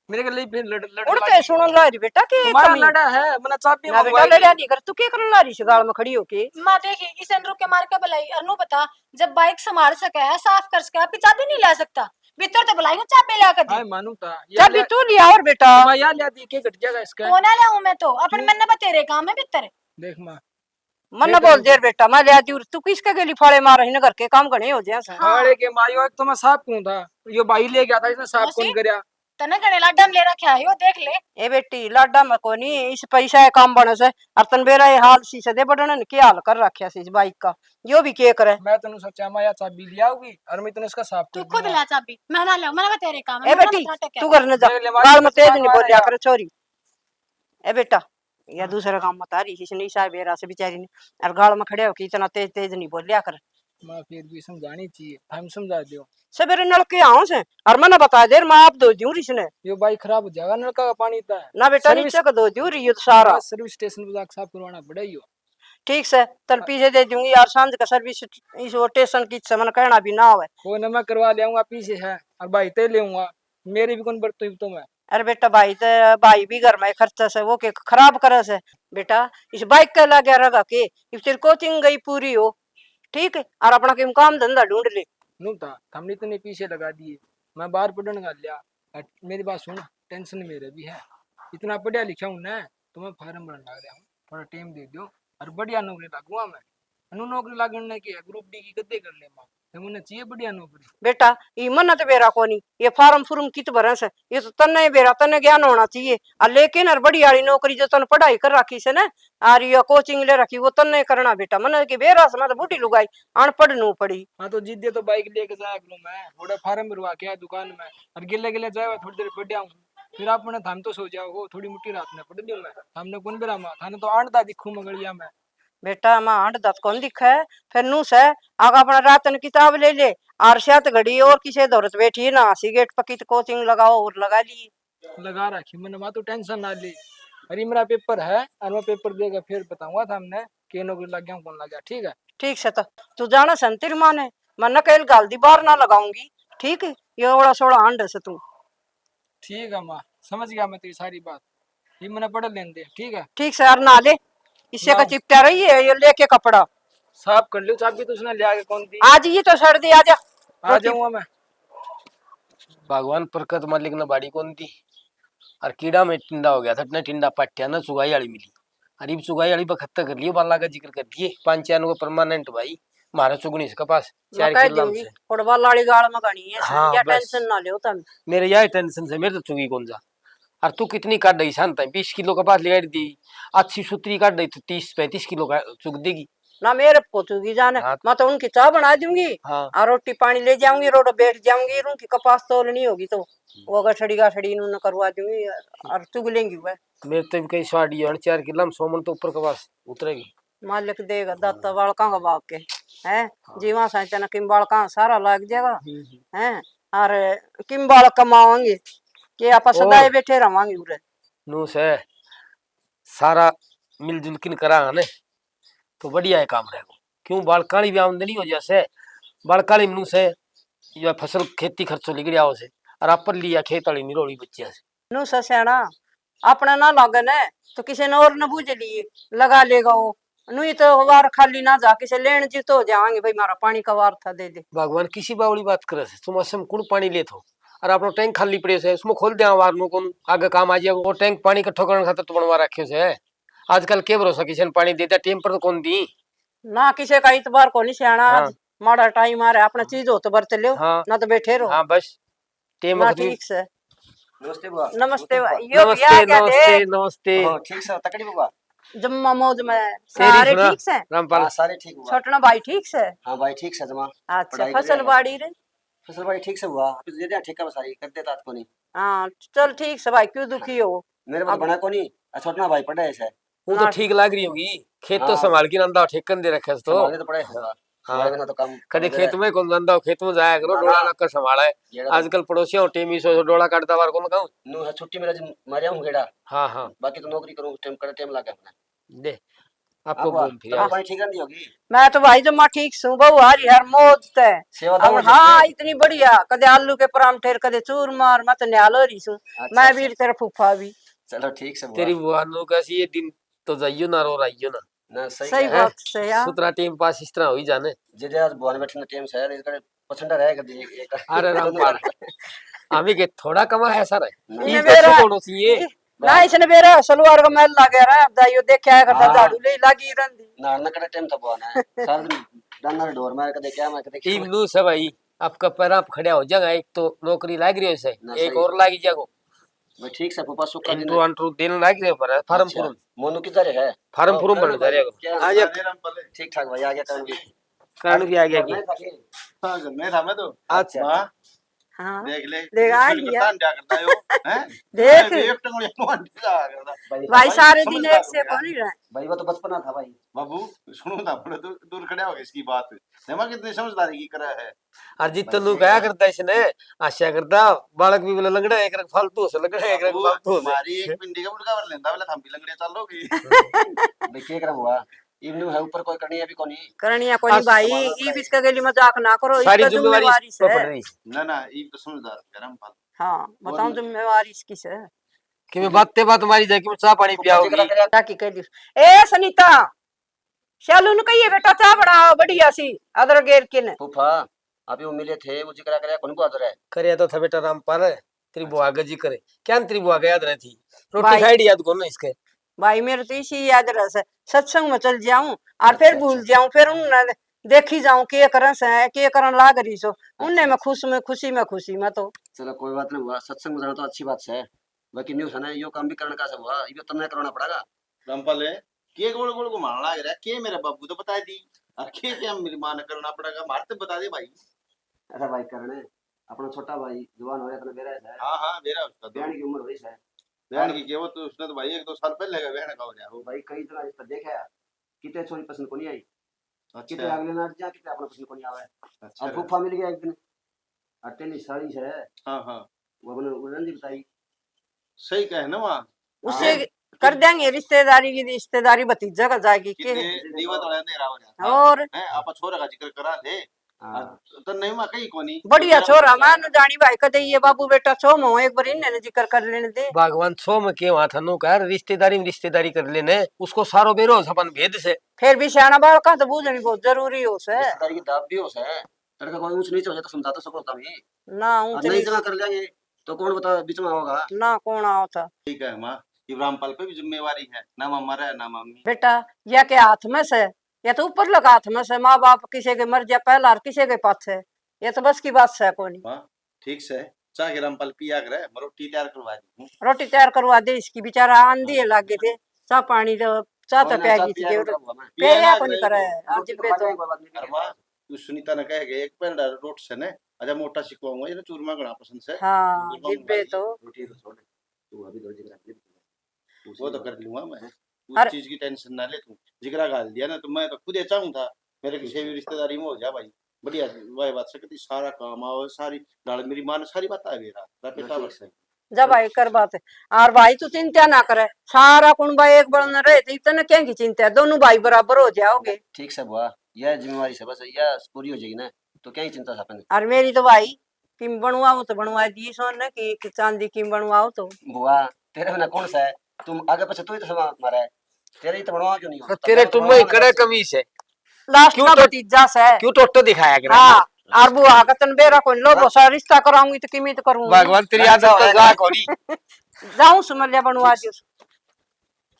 मेरे के लिए फिर लड़, लड़ उड़ते लगी। सुनो लारी बेटा के तुम्हारा कमी? लड़ा है, मैंने चाबी ना बेटा, मंगवाई। लड़ा नहीं कर, तू क्या करने लारी से गाल में खड़ी होके? माँ देखी, इसे रुक के मार के बुलाई, और नु बता, जब बाइक संभाल सके है, साफ कर सके, आपकी चाबी नहीं ला सकता? भीतर तो बुलाई हूँ, चाबी ला के दे। हाय मानू था, ये चाबी ले, तू लिया और बेटा। मैं यहाँ ले दी, के घट जाएगा इसका? कौन आ लिया हूँ मैं तो, अपन क्यों? मैंने बतेरे काम है भीतर। देख माँ, मन्ने बोल दे रे बेटा, मैं ले आती हूँ। तू किसके गेली फाड़े मार रही ना, घर के काम घणे हो जाए। हाँ। फाड़े के मायो, एक तो मैं साफ कौन था, यो भाई ले गया था, इसने साफ कौन करया? तने घणे लाडा में ले रखा है, यो देख ले। ए बेटी, लाडा में कोनी, इस पैसा है काम बने से। और तन बेरा ये हाल सी से दे बड़न ने के हाल कर रखा से इस बाइक का। यो भी के करे? मैं तनु सोचा मैं या चाबी ले आऊंगी और मैं तनु इसका साफ तू कर खुद दूंगा। ले चाबी, मैं ना ले, मैं ना तेरे काम है, ए मैं ना बेटी, तेरा टक्कर। तू घर न जा, देख ले, गाल में तेज नहीं बोलिया कर छोरी। ए बेटा, या हाँ। दूसरा काम मत आ रही, इसने इसा बेरा से बेचारी ने, और गाल में खड़े होके इतना तेज तेज नहीं बोलिया कर। माँ फिर भी समझानी चाहिए, हम समझा दियो। सवेरे नलके आओ से, और मैंने बता दे, मैं आप धो दूं इसने। यो बाइक खराब हो जाएगा नलका का पानी इतना है। ना बेटा, service नीचे का धो दूं रही हो तो सारा। हाँ, service station पे जाके साफ करवाना पड़ेगा। ठीक से, तल पीछे दे दूंगी यार, सांझ का service इस वो station की से मैंने कहना भी ना आवे। कोई ना, मैं करवा ले आऊंगा पीछे है, और भाई ते ले आऊंगा, मेरी भी कौन बढ़ती तो मैं। अरे बेटा, भाई ते, भाई भी घर में खर्चा से, वो के खराब करे से। बेटा, इस बाइक के लागे रगा के, इब तेरी कोचिंग गई पूरी हो, ठीक है, और अपना कहीं काम धंधा ढूंढ ले। नू था, हमने इतने पीछे लगा दिए, मैं बाहर पढ़ने का लिया। अ, मेरी बात सुन, टेंशन मेरे भी है, इतना पढ़िया लिखा हूँ ना, तो मैं फार्म भरने लग रहा हूँ, थोड़ा टाइम दे दो, और बढ़िया नौकरी लगूंगा मैं। अनु नौकरी लागण ने के, ग्रुप डी की गद्दे कर ले माँ, तो मुन्ने चाहिए बढ़िया नौकरी। बेटा, ई मन्ने तो बेरा कोनी, ये फार्म फुर्म कित भरे से, ये तो तन्ने ही बेरा, तन्ने ज्ञान होना चाहिए। आ लेकिन अर बढ़िया वाली नौकरी जो तन्ने पढ़ाई कर रखी से ना, और ये कोचिंग ले रखी, वो तन्ने करना बेटा। मन्ने के बेरा से, मैं तो बूढ़ी लुगाई, अनपढ़ नू पड़ी। हाँ, तो जिद्दे तो बाइक लेके जाया करूँ मैं, थोड़ा फार्म भरवा के आया दुकान में, और गिले गिले जाए थोड़ी देर पढ़ आऊँ, फिर आपने थाम तो सो जाओ हो, थोड़ी मुट्ठी रात में पढ़ लियो मैं, थामने कौन बेरा माँ, थाने तो आंट दा दिखूँ मंगलिया में। बेटा, मैं आंट दा तो कौन दिखे, फिर नू से, आगा अपना रातन किताब ले ले, और सात घड़ी और किसे दौरत बैठी ना, सिगरेट पकी तो कोचिंग लगाओ और लगा ली। लगा रखी मैंने, माँ तू टेंशन ना ले। अरे मेरा पेपर है और मैं पेपर देकर फिर बताऊंगा था हमने के नौकरी लग गया कौन लग गया, ठीक है? ठीक से तो तू जाना सन तेरी माँ ने, मैं नकेल गाल दी बाहर ना लगाऊंगी, ठीक है? ये ओड़ा सोड़ा आंड से तू। ठीक है माँ, समझ गया मैं तेरी सारी बात, ये मैंने पढ़ लेने दे, ठीक है? ठीक से यार, ना ले, इससे का ना। चिपटा रही है ये लेके कपड़ा। साफ कर लियो, चाबी तो उसने लिया के कौन दी? आज ये तो सड़ दी, आजा। आ रोटी जाऊंगा मैं। भगवान प्रकट मालिक ने बाड़ी कौन दी, और कीड़ा में टिंडा हो गया था, इतने टिंडा पाटिया ना चुगाई वाली मिली। और इब चुगाई वाली बखत तक कर लियो, बाला का जिक्र कर दिए, पांच चार को परमानेंट भाई, मारा चुगनी से कपास, मैं चार कह किलो दूंगी, से। और बाला वाली गाल में घणी है, हाँ, या बस। टेंशन ना लियो तुम। मेरे यही टेंशन से, मेरे तो चुगी कौन जा। और तू कितनी काट रही शांत है, बीस किलो कपास ले दी, अच्छी सुतरी काट रही तो तीस पैंतीस किलो का चुग देगी। ना मेरे को चुगी जाने, हाँ। मैं तो उनकी चाय बना दूंगी, हाँ। और रोटी पानी ले जाऊंगी, रोड बैठ जाऊंगी, उनकी कपास तोलनी होगी तो वो गठड़ी गाठड़ी इन्होंने करवा दूंगी और चुग लेंगी वह। मेरे तो भी कहीं साड़ी है, चार किलो में सौ मन तो ऊपर कपास उतरेगी। मालिक देगा दाता बालकां का बाग के, हैं? हाँ। जीवा साइते ना किम बालकां सारा लाग जाएगा, हम्म, हम्म। हैं? और किम बालक कमावांगे, के आप और सदाए बैठे रहांगे उरे? नू से सारा मिलजुल किन करा ने, तो बढ़िया है काम रहेगा। क्यों, बालकां की भी आमदनी हो जैसे, बालकां की नू से या फसल खेती खर्चो लिगड़िया हो से, और आप लिया खेत वाली निरोड़ी बच्चिया से। नू से स्याणा, अपना ना लागे न, तो किसी ने और न बूझ लिए, लगा लेगा वो। नू ही तो वार खाली ना जा, किसी लेन जी तो हो जावांगे, भाई, मारा पानी का वार था, दे दे। भगवान किसी बावली बात करे से, तुम असम कुण पानी ले थो? और अपनो टैंक खाली पड़े से, उसमें खोल दे वार नू, कौन आगे काम आ जाए। वो टैंक पानी इकट्ठो करने खातर तो बनवा रखे से। आजकल के भरोसा किसी ने पानी दे दिया, टाइम पर तो कौन दी? ना, किसी का इतबार को नहीं स्याणा, हाँ। आज माड़ा टाइम आ रहा है, अपना चीज हो तो बरत लो, हाँ। ना तो बैठे रहो। हाँ, बस। टेम ना, वक्त भी ठीक से। नमस्ते बुआ। नमस्ते बुआ। यो नमस्ते, ब्याह क्या नमस्ते, दे? नमस्ते। ओहो, ठीक से, तकड़ी बुआ। जम्मा मौज में। तेरी सारे सुना, ठीक से? रामपाल। हाँ, सारे ठीक बुआ। छोटना भाई ठीक से? हाँ भाई, ठीक से जमा। अच्छा, पढ़ाई फसल बढ़िया है। बाड़ी रे? फसल बाड़ी ठीक से बुआ। अभी तो दे दिया ठेका पे सारी, कर देता आज को नहीं। हाँ, चल ठीक से भाई, क्यों दुखी हो? मेरे को तो अब बना को नहीं, आ छोटना भाई पढ़ा है इसे। वो तो ना। ठीक लाग रही होगी, खेत तो हाँ। संभाल के रंदा, ठेकन दे रखे तो। संभालने तो पड़े होगा। हाँ। हमारे बिना तो काम कदे होगा। खेत में कौन जांदा हो, खेत में जाया करो, ना, डोला ना। लाकर संभाला है। गेड़ा तो आजकल पड़ोसियों टेमी सो, सो डोला काटता बार कौन कहूँ? नू है, छुट्टी मेरा जब मारे हूँ गेड़ा। हाँ, हाँ। बाकी तो नौकरी करूँ, टाइम, कड़ा टाइम लागे अपना। दे, आपको आप घूम फिर तबीयत आओ। पानी ठीक रहती होगी? मैं तो भाई जम्मा ठीक सूं, बहू आ रही हर मौज ते। सेवा तो अब हो हाँ, जाती है। इतनी बढ़िया, कदे आलू के परांठे, कदे चूरमा, मैं तो न्याल हो रही सूं। अच्छा, मैं भी अच्छा। तेरा फूफा भी। चलो ठीक से बुआ। तेरी बुआ नू कैसी ये दिन तो जाइयो ना रो रहियो ना। ना, सही सही कहा। बात से यार। सुतरा टाइम पास इस तरह हो ही जाने। जे, जे आज भगवान बैठे ना टाइम से यार, इसका पसंद रहे कभी एक, एक। अरे रामपाल, हमें के थोड़ा कमा है सर। नहीं, इस मेरा तो सुख होना चाहिए। ना, इसने मेरा सलवार का मैल लागे रहा, अब दाइयो देखा है करता हाँ। झाड़ू ले लागी रहंदी। ना, ना, कड़ा टाइम था बुआ ना। सारा दिन डांगर ढोर मार, कदे क्या, मैं कदे क्या। टीम नू से भाई, आपका पैर आप खड़ा हो जाएगा। एक तो नौकरी लाग रही है से, ना, एक सही। और लाग जाएगा। भाई, ठीक से फूफा, सुख का दिन इंटरव्यू है। अंटरव्यू देने लाग रहे पर फार्म अच्छा, फूर्म। मोनू किधर है? फार्म हाँ, फूर्म भर जा रहेगा। क्या आ जा। राम भले। ठीक ठाक भाई, आ गया करण भी। करण भी आ गया और कि? मैं था कि? हाँ, घर में था मैं तो। अच्छा। वाह। हाँ। देख ले, देख, आ कितनी गया। तान दिया करता है वो, हैं? देख। ए, एक टंगड़ी मार दिया करता। भाई, भाई, भाई, सारे दिन समझदार एक हो से गया। कौन ही रहा है? भाई, वो तो बचपना था भाई। बाबू, सुनो ना, बड़े दूर, दूर खड़ा हो गया इसकी बात। देखा कितनी समझदारी की करा है। और जितने भाई, लोग सही कहा बात। करता इसने, आशा करता, बालक भी बोले, लंगड़ा एक रंग फालतू से, लंगड़ा एक रंग बाबू, फालतू से। हमारी एक पिंडी का मुर्गा भर लेंदा, बोले, "हम भी लंगड़े चल लोगे।" भाई, क्या करा हुआ? इब न्यू है, ऊपर कोई करनी है भी कोनी। करनी है कोनी बस, भाई, तुम्हारा ई भाई। इसका गेली मजाक ना करो, सारी इसका जिम्मेवारी जिम्मेवारी इस पे से। पड़ रही। ना, ना, ई तो समझदार है, रामपाल। हाँ, और बताओ, जिम्मेवारी इसकी से। कि मैं बातें बात मारी जाए कि मैं चाय पानी वो पियाओगी। पति करा करे। क्या की कह दी? ए, सनीता, शालू ने कहिए, "बेटा, चाय बना बढ़िया सी, अदरक गेर के ने।" फूफा, अभी वो मिले थे, वो जिक्र करे, कौन को अदर है? करे तो था बेटा रामपाल, तेरी बुआ का जिक्र है। क्या तेरी बुआ का याद रहती? रोटी भाई, खाई याद कौन है इसके? भाई, मेरे तो इसी याद रह से, सत्संग में चल जाऊं और फिर अच्छा, भूल अच्छा। जाऊं, फिर उन देखी जाऊं के करन से, के करन लाग रही सो। उनने अच्छा, मैं अच्छा। खुश में, खुशी में, खुशी में तो। चलो, कोई बात नहीं हुआ, सत्संग में जाना तो अच्छी बात है। बाकी न्यू है ना, यो काम भी करने का से हुआ, यो तन्ने करना पड़ेगा। रामपाल, के गोल गोल घुमाने लाग रहा, के मेरा बाबू तो बता दी, और के, के मेरी माँ ने करना पड़ेगा, मार तो बता दे भाई। अरे भाई, करने, अपना छोटा भाई जवान हो रहा, इतना बेरा है। हाँ, हाँ, बेरा उसका तो। ब्याह की उम्र हो रही है। ब्याह और की, के वो तो उसने तो भाई एक दो साल पहले का ब्याह का हो रहा हो। भाई, कई तरह रिश्ता देखा है, कितने छोरी पसंद को नहीं आई, अच्छा। कितने अगले नाट जा, कितने अपना पसंद को नहीं आवे। अच्छा। और फूफा मिल गया एक दिन, और तेली साड़ी से। हाँ, हाँ। वो अपने उड़न दी बताई। सही कहे ना वहाँ। उससे हाँ। कर देंगे रिश्तेदारी की, रिश्तेदारी भतीजा का जाएगी के। कितने दीवा तो अंधेरा हो जाता। और? हैं, आप छोरा का जिक्र करा थे। हाँ। तो नहीं, मैं कहीं कोनी। बढ़िया छोरा, मैं न जानी भाई, कदे ये बाबू बेटा छो मो, एक बार इन्हें ने जिक्र कर लेने दे। भगवान छो में के वहाँ थानू कह, रिश्तेदारी में रिश्तेदारी कर लेने, उसको सारो बेरो अपन भेद से। फिर भी सियाणा बालका तो बूझनी बहुत जरूरी हो से। रिश्तेदारी की दाब भी हो से। लड़का कोई ऊंच नीच हो जाए तो समझा तो सको तभी। ना, ऊंच और नहीं नीच। जमा कर लेंगे तो कौन बता बीच में होगा। ना, कौन आओ था। ठीक है माँ, इब्राहिम पाल पे भी जिम्मेवारी है, ना मामा रहे, ना मामी। बेटा, या के हाथ में से, या तो ऊपर लगा हाथ में से, माँ बाप किसी के मर जा पहला और किसी के पाछे, ये तो बस की बात से कोनी। माँ, ठीक से, चाह के रामपाल पिया करे, मैं रोटी तैयार करवा दी हूँ। रोटी तैयार करवा दे इसकी, बेचारा आंधी है लागे थे, चाह पानी तो, चाह तो कोई ना, प्यागी थी, पिया के उठाऊंगा मैं। पिया पिया ना कोनी करे, आज जिब्बे तो। अरे माँ, तू सुनीता ने कह गए, एक पहला रोट से ने, अच्छा मोटा सिकवाऊंगा, ये तो चूरमा घना पसंद से। हाँ, चूरमा जिब्बे मंगा तो। रोटी तो छोड़, तू अभी दो जगह वो तो कर लूंगा मैं। उस अरे चीज की टेंशन ना ले तू। जिगरा घाल दिया ना, तो मैं तो खुद ही चाहूँ था, मेरे किसी भी रिश्तेदारी में हो जा भाई। बढ़िया, वाह बात से कती सारा काम आओ, सारी डाल मेरी माँ ने सारी बात आ गई रात, रात बेटा बस है। जा भाई, कर बात। और भाई, तू चिंता ना करे, सारा कुणबा एक बल न रहे, तो इतने क्या की चिंता है, दोनों भाई बराबर हो जाओगे। ठीक से बुआ, यह जिम्मेवारी से बस, यह पूरी हो जाएगी ना, तो क्या ही चिंता था अपन। और मेरी तो भाई, किम बनवाओ तो बनवा दी सोन ने, कि, कि चांदी किम बनवाओ तो। बुआ, तेरे बिना कौन सा है? तुम आगे पीछे तू ही तो सब मारा है। तेरे ही तो बनवा क्यों नहीं हो? तो तेरे तुम ही कड़े कमी से। लास्ट क्यों का तो, भतीजा से। क्यों टोटो दिखाया करा? हाँ, और बुआ का तन बेरा कोनी, लो, हाँ। बसा रिश्ता कराऊंगी तो किमित करूंगी। भगवान तेरी आदत तो जा कोनी। जाऊं सुमलिया बनवा दियो।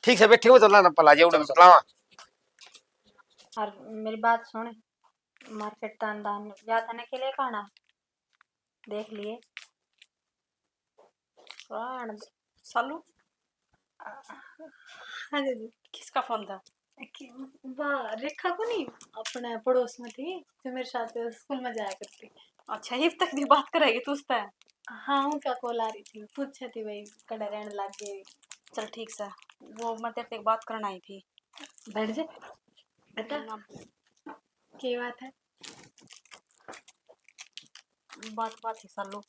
ठीक से बैठे हो, चलना ना पला जे उड़न चलावा। और मेरी बात सुन, मार्केट तान दान या थाने के लिए खाना देख लिए। राण सालू। हाँ जी, जी। किसका फोन था? कि, वाह, रेखा को नहीं, अपने पड़ोस में थी, जो मेरे साथ स्कूल में जाया करती। अच्छा, इब तक भी बात करेगी तू उससे? हाँ, उनका कॉल आ रही थी, पूछे थी भाई, कड़े रहने लग गए। चल ठीक सा, वो मैं तेरे से एक बात करना आई थी। बैठ जा। बता। ना। के बात है? बात, बात ही सालू,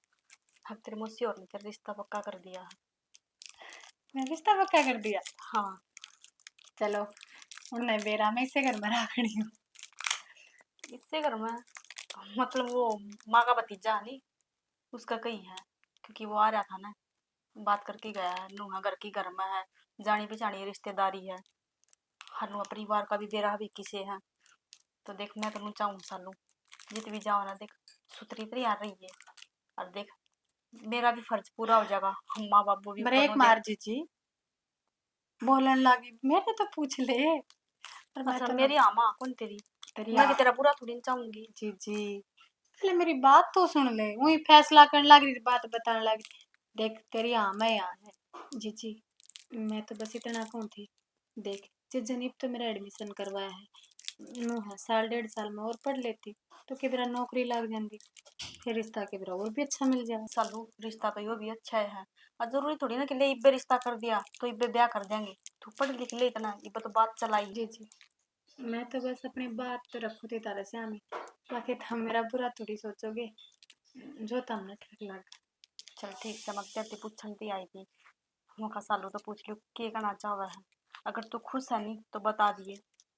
हम तेरी मौसी और ने तेरा रिश्ता पक्का कर दिया। मैं रिश्ता पक्का कर दिया? हाँ। चलो, उनने बेरा में इसे घर में रखनी हूँ। इसे घर में? मतलब वो माँ का भतीजा नहीं, उसका कहीं है, क्योंकि वो आ रहा था ना, बात करके गया है, नूहा घर की घर में है, जानी पहचानी रिश्तेदारी है, हर नूहा परिवार का भी बेरा भी किसे है। तो देख, मैं तो नू चाहूँ सालू, जित भी जाओ ना, देख, सुथरी तैयार रही है। और देख, मेरा भी फर्ज पूरा हो जाएगा, हम माँ बाप भी ब्रेक मार जीजी, बोलन लागी, मेरे तो पूछ ले। पर मैं अच्छा, तो मेरी ना हाँ माँ, कौन तेरी? तेरी मैं भी हाँ। तेरा बुरा थोड़ी ना चाहूंगी। जी, जी। पहले मेरी बात तो सुन ले, वही फैसला करने लग रही, बात बताने लग रही। देख, तेरी हाँ में हाँ है। जी, जी। मैं तो बस इतना कहूँ थी, देख, जिस जनीब तो मेरा एडमिशन करवाया है, नू है, साल डेढ़ साल में और पढ़ लेती, तो किधर नौकरी लग जाती, फिर रिश्ता किधर और भी अच्छा मिल जाए। सालू, रिश्ता तो यो भी अच्छा है, और जरूरी थोड़ी ना कि ले इब्बे रिश्ता कर दिया तो इब्बे ब्याह कर देंगे। तू पढ़ लिख ले इतना, इब्बे तो बात चलाई। जी, जी। मैं तो बस अपनी बात तो रखूँ थी तारे से आमी, बाकी तुम मेरा बुरा थोड़ी सोचोगे, जो तुमने ठीक लग। चल ठीक से, मैं तेरे से पूछन ती आई थी। मौका सालू तो पूछ लियो, के कहना चाहवे है? अगर तू खुश है नी तो बता दिए,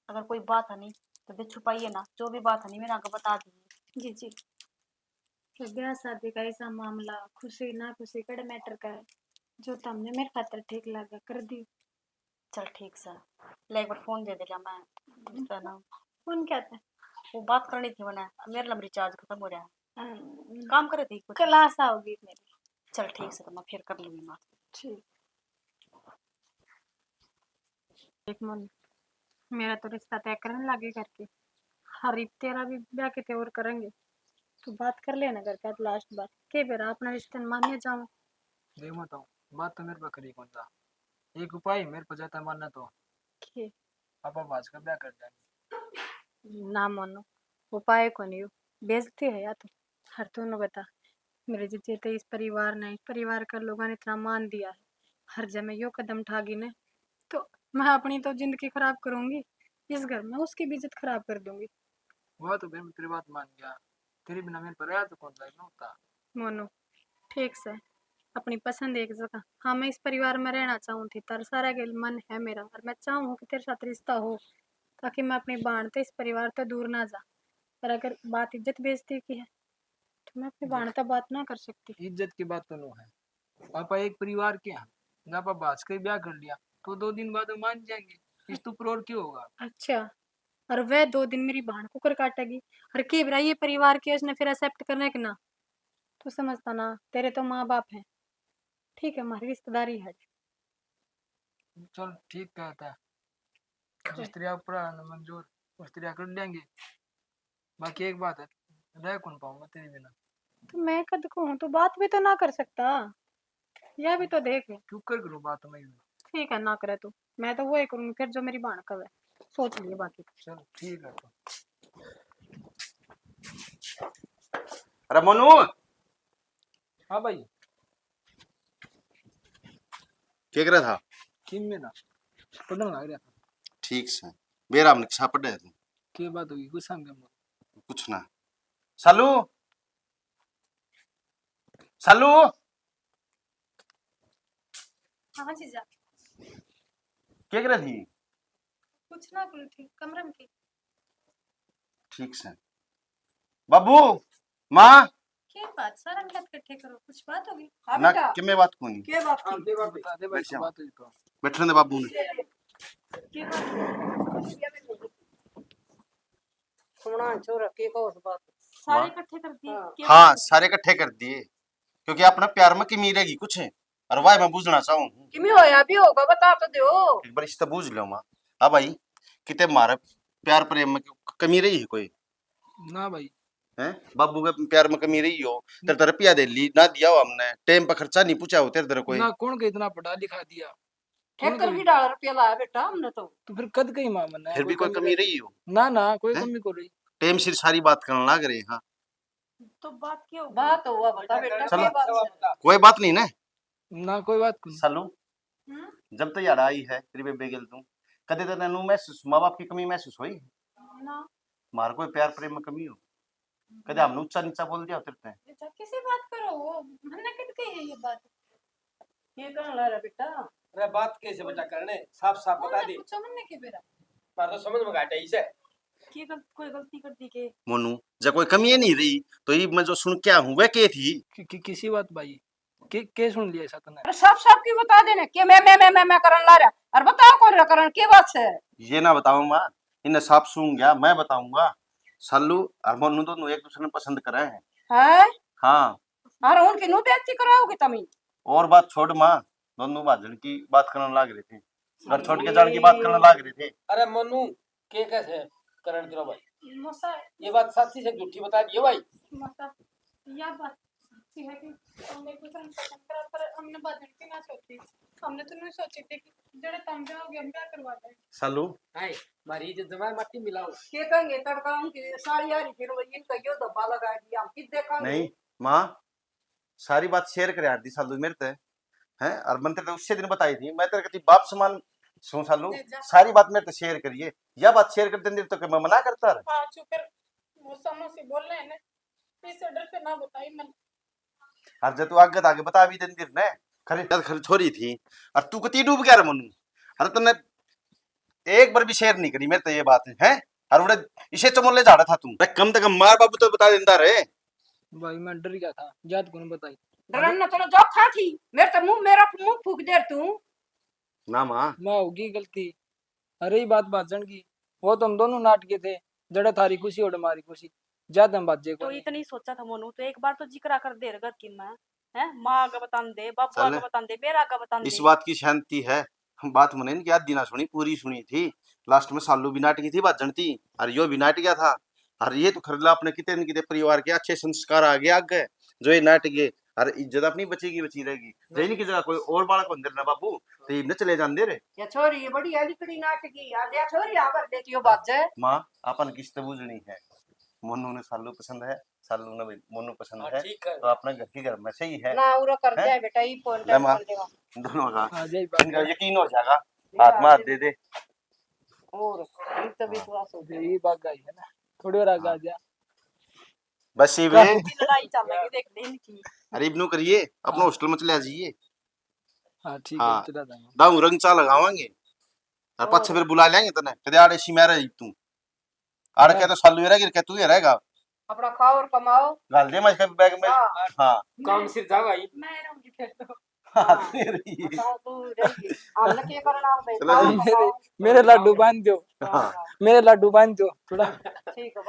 अगर कोई बात है नी तो दे छुपाइए ना, जो भी बात है नी मेरे आगे बता दिए। जी, जी। तो ब्याह शादी का ऐसा मामला, खुशी ना खुशी, कड़े मैटर का है, जो तुमने मेरे खातर ठीक लगा, कर दी। चल ठीक से, ले एक बार फोन दे दे, ले मैं दूसरा ना। फोन क्या था? वो बात करनी थी मैंने, मेरे लम रिचार्ज खत्म हो रहा है। हम्म। काम करे थी कुछ? क्लास आओगी मेरी। चल ठीक से, तो मैं फिर कर लूंगी बात। ठीक। देख मोनू, मेरा तो रिश्ता तय करने लागे करके, हर एक तेरा भी ब्याह किते और करेंगे, तू बात कर लेना करके आज लास्ट बार, के बेरा अपना रिश्ते मान्य जाऊं। देख मत, बात तो मेरे पे करी कौन था, एक उपाय मेरे पे जाता मानना तो। के? आपा भाज का ब्याह कर देंगे। ना मोनू, उपाय कोनी हो, बेइज्जती है या तो। हर तू न बता, मेरे जीजे ते इस परिवार ने, इस परिवार के लोगों ने इतना मान दिया है, हर जब मैं यो कदम उठागी ने, तो मैं अपनी तो जिंदगी खराब करूंगी, इस घर में उसकी भी इज्जत खराब कर दूंगी। वह तो फिर मैं तेरी बात मान गया, तेरे बिना मेरे पर रहा तो कौन था, यूं था। मोनू, ठीक से, अपनी पसंद एक जगह। हाँ, मैं इस परिवार में रहना चाहूँ थी, तार सारा गेल मन है मेरा, और मैं चाहूँ कि तेरे साथ रिश्ता हो, ताकि मैं अपनी बाण ते इस परिवार ते दूर ना जा। पर अगर बात इज्जत बेइज्जती की है, तो मैं अपनी बाण ते बात ना कर सकती। इज्जत की बात तो नो है, पापा एक परिवार के हैं, जब आप भाज के ब्याह कर लिया, तो दो दिन बाद वो मान जाएंगे। इस तो ऊपर और क्या होगा? अच्छा, और वह दो दिन मेरी बाण कुकर काटेगी, और के बेरा ये परिवार के उसने फिर एक्सेप्ट करने के ना? तू समझता ना, तेरे तो माँ बाप हैं, ठीक है, हमारी रिश्तेदारी है। चल, ठीक कहता है, जिस तरह आपरा मंजूर, उस तरह कर लेंगे। बाकी एक बात है, रह कौन पाऊंगा तेरे बिना? तो मैं कद को हूँ, तू बात भी तो ना कर सकता, यह भी तो देख। क्यों कर करूँ बात मैं? ठीक है, ना करे तू, मैं तो वो ही करूँगी फिर जो मेरी बाण कहे, सोच लिए बाकी। चल ठीक है तो। अरे मोनू। हाँ भाई। के कर रहा था? किम में ना, पढ़ने लग रहा था। ठीक से। बेरा हमने किसा पढ़े तू? के बात होगी? कुछ समझ में? कुछ ना। सालू, सालू। हाँ जीजा। के कर रही थी? कुछ ना करूँ थी, कमरे में थी। ठीक से। बाबू, माँ। के बात? सारा मिलत इकट्ठे करो, कुछ बात होगी? हाँ ना, बेटा। किमे बात कोनी। के बात हाँ, की? दे बात बता, दे बात बैठ जा। बात हुई तो। बैठने दे बाबू ने। के बात? सुना छोरा, के कहो उस बात? सारे हाँ। इकट्ठे कर दिए। हाँ। के हाँ, बात? सारे इकट्ठे कर दिए, क्योंकि अपना प्यार में कमी रहेगी कुछ, और वाह मैं बूझना चाहूँ। किमी होया भी होगा, बता तो दो। एक बार इससे बूझ लो माँ। हाँ भाई, किते मारे प्यार प्रेम में कमी रही है कोई? ना भाई। हैं? बाबू के प्यार में कमी रही हो, तेरे तो रुपया दे ली, ना दिया हो हमने, टाइम पर खर्चा नहीं पूछा हो तेरे तरह कोई। ना, कौन के इतना पढ़ा लिखा दिया? एक रुपया लाया बेटा हमने तो। तो फिर कद कही माँ मन्ने? फिर भी कोई कमी रही हो? ना, ना, कोई हैं? कमी को रही। टाइम सिर सारी बात करने लाग रहे हैं, हाँ। तो बात क्या हो? बात हुआ बता बेटा, चलो। के बात है? कोई बात नहीं ना। ना, कोई बात कोनी। सालू, हम्म? जब तो यार आई है तेरी बेबे गेल तू, कदे तने नू महसूस, माँ बाप की कमी महसूस हुई? ना। मार कोई प्यार प्रेम में कमी हो? कदे हमने ऊंचा नीचा बोल दिया तेरे ते? अच्छा, किसी बात करो, वो हमने कद कही है ये बात? ये कहाँ ला रहा बेटा? अरे बात कैसे बेटा करने, साफ साफ बता दे। पूछो मन्ने के बेरा। मार तो समझ में घाटा ही से। की गलत, कोई गलती कर दी के? मोनू, जब कोई कमी नहीं रही, तो ये मैं जो सुन के आया हूँ, वह के थी? कि, कि, किसी बात भाई? के, के सुन लिया ऐसा तने? अरे साफ साफ की बता देने, के मैं, मैं, मैं, मैं, मैं करन ला रहा? और बताओ कौन रहा करन, के बात है? ये ना बताओ माँ, इन्हें साफ सुन गया, मैं बताऊंगा। सालू और मोनू दोनों एक दूसरे ने पसंद करे हैं। हैं? हाँ। और उनकी नू बेइज्जती कराओगे तमी? और बात छोड़ माँ, दोनों भाजन की बात करने लाग रहे थे, घर छोड़ के जाने की बात करने लाग रहे थे। अरे मोनू, के कैसे करण तेरा भाई? मौसा, ये बात सच्ची से झूठी बता दियो भाई। मौसा, यह बात सच्ची है कि हमने कुछ नहीं पसंद करा, पर हमने बाजन की ना सोची। हमने तो नहीं सोची थी कि जड़े तम ब्याह हो गए, हम ब्याह करवा दें। सालू, हाय, मारी इज्जत जमा मट्टी मिलाओ। के कहेंगे तड़का उनकी सारी हारी फिर वो इनका यो धब्बा लगा दिया, हम किस देखांगे? नहीं माँ, सारी बात शेयर करे आती सालू मेरे ते, हैं? और मन तेरे उससे दिन बताई थी, मैं तेरे कती बाप समान सूं सालू, ले जा। सारी बात मेरे ते शेयर करिए। या बात शेयर कर देंदी तो के मैं मना करता रे? हाँ, चुप कर, मौसा मौसी बोल रहे हैं ना, इस डर से ना बताई मैंने। और जब तू आगे आगे बता भी देंदी ने, खरी जद खरी छोरी थी, और तू कती डूब गया रे मनु? अरे तन्ने एक बार भी शेयर नहीं करी मेरे ते ये बात है, और उड़े इसे चमोले झाड़ा था तू। अरे कम से कम मार बाबू तो बता देंदा रे। भाई मैं डर गया था, ज्यादा कौन बताई। डरन न तने जो खा थी, मेरे तो मुंह, मेरा मुंह फूक दे तू। ना माँ, मैं होगी गलती। अरे ही बात बाजन की, वो तो हम दोनों नाटके थे, जड़े थारी खुशी ओड़े मारी खुशी, ज्यादा हम बाजे तो को। इतनी सोचा था मोनू, तो एक बार तो जिक्रा कर दे घर की मैं, है माँ आगे बतान दे, बाबू चल। आगे बतान दे, मेरा आगे बतान दे। इस बात की शांति है, बात मैंने इनकी आधी ना सुनी, पूरी सुनी थी। लास्ट में सालू भी नाटकी थी बाजन थी, और यो भी नाट गया था। और ये तो खरला अपने कितने न कितने परिवार के अच्छे संस्कार आ गए आगे, जो ये नाट गए, और इज्जत अपनी बचेगी, बची रहेगी। जे इनकी जगह कोई और बालक होंदे ना बाबू, तो ये न चले जाते रे। या छोरी ये बड़ी है लिकड़ी नाटकी, आ जा छोरी, आ कर देती हो बाजे। माँ, अपन किस्त बूझनी है, मोनू ने सालू पसंद है, सालू ने भी मोनू पसंद हाँ, है, ठीक है। तो अपने घर के घर में से ही है। ना उरो कर हैं? दे बेटा, ई फोन ले कर माँ। कर देवा। दोनों का आ जाए इनका यकीन हो जाएगा, हाथ में हाथ दे दे। और ई तो विश्वास हो गया। ये बात आई है ना, थोड़ी और आगे आ जा। बस ये क्या? वे लड़ाई चलेगी, देख ले इनकी। अरे इब्नू करिए, अपना हाँ। हॉस्टल में चले जाइए। हाँ ठीक हाँ। है, चला जाऊंगा। दाऊ रंग चा लगावांगे, और पाछे फिर बुला लेंगे तने, कदे आड़े सी मैं रही तू। आड़ के तो सालू ये रहेगी, के तू ये रहेगा। अपना खाओ और कमाओ। घाल दे मैं इसके बैग में। हाँ। हाँ। काम सिर जा भाई। मैं रहूंगी फिर तो। हाँ, तू ये रही। बताओ तू रहेगी। हमने के करना है भाई, चलो खाओ जी। कमाओ। मेरे लाडू बांध दो, हाँ। मेरे लाडू बांध दो थोड़ा। ठीक है।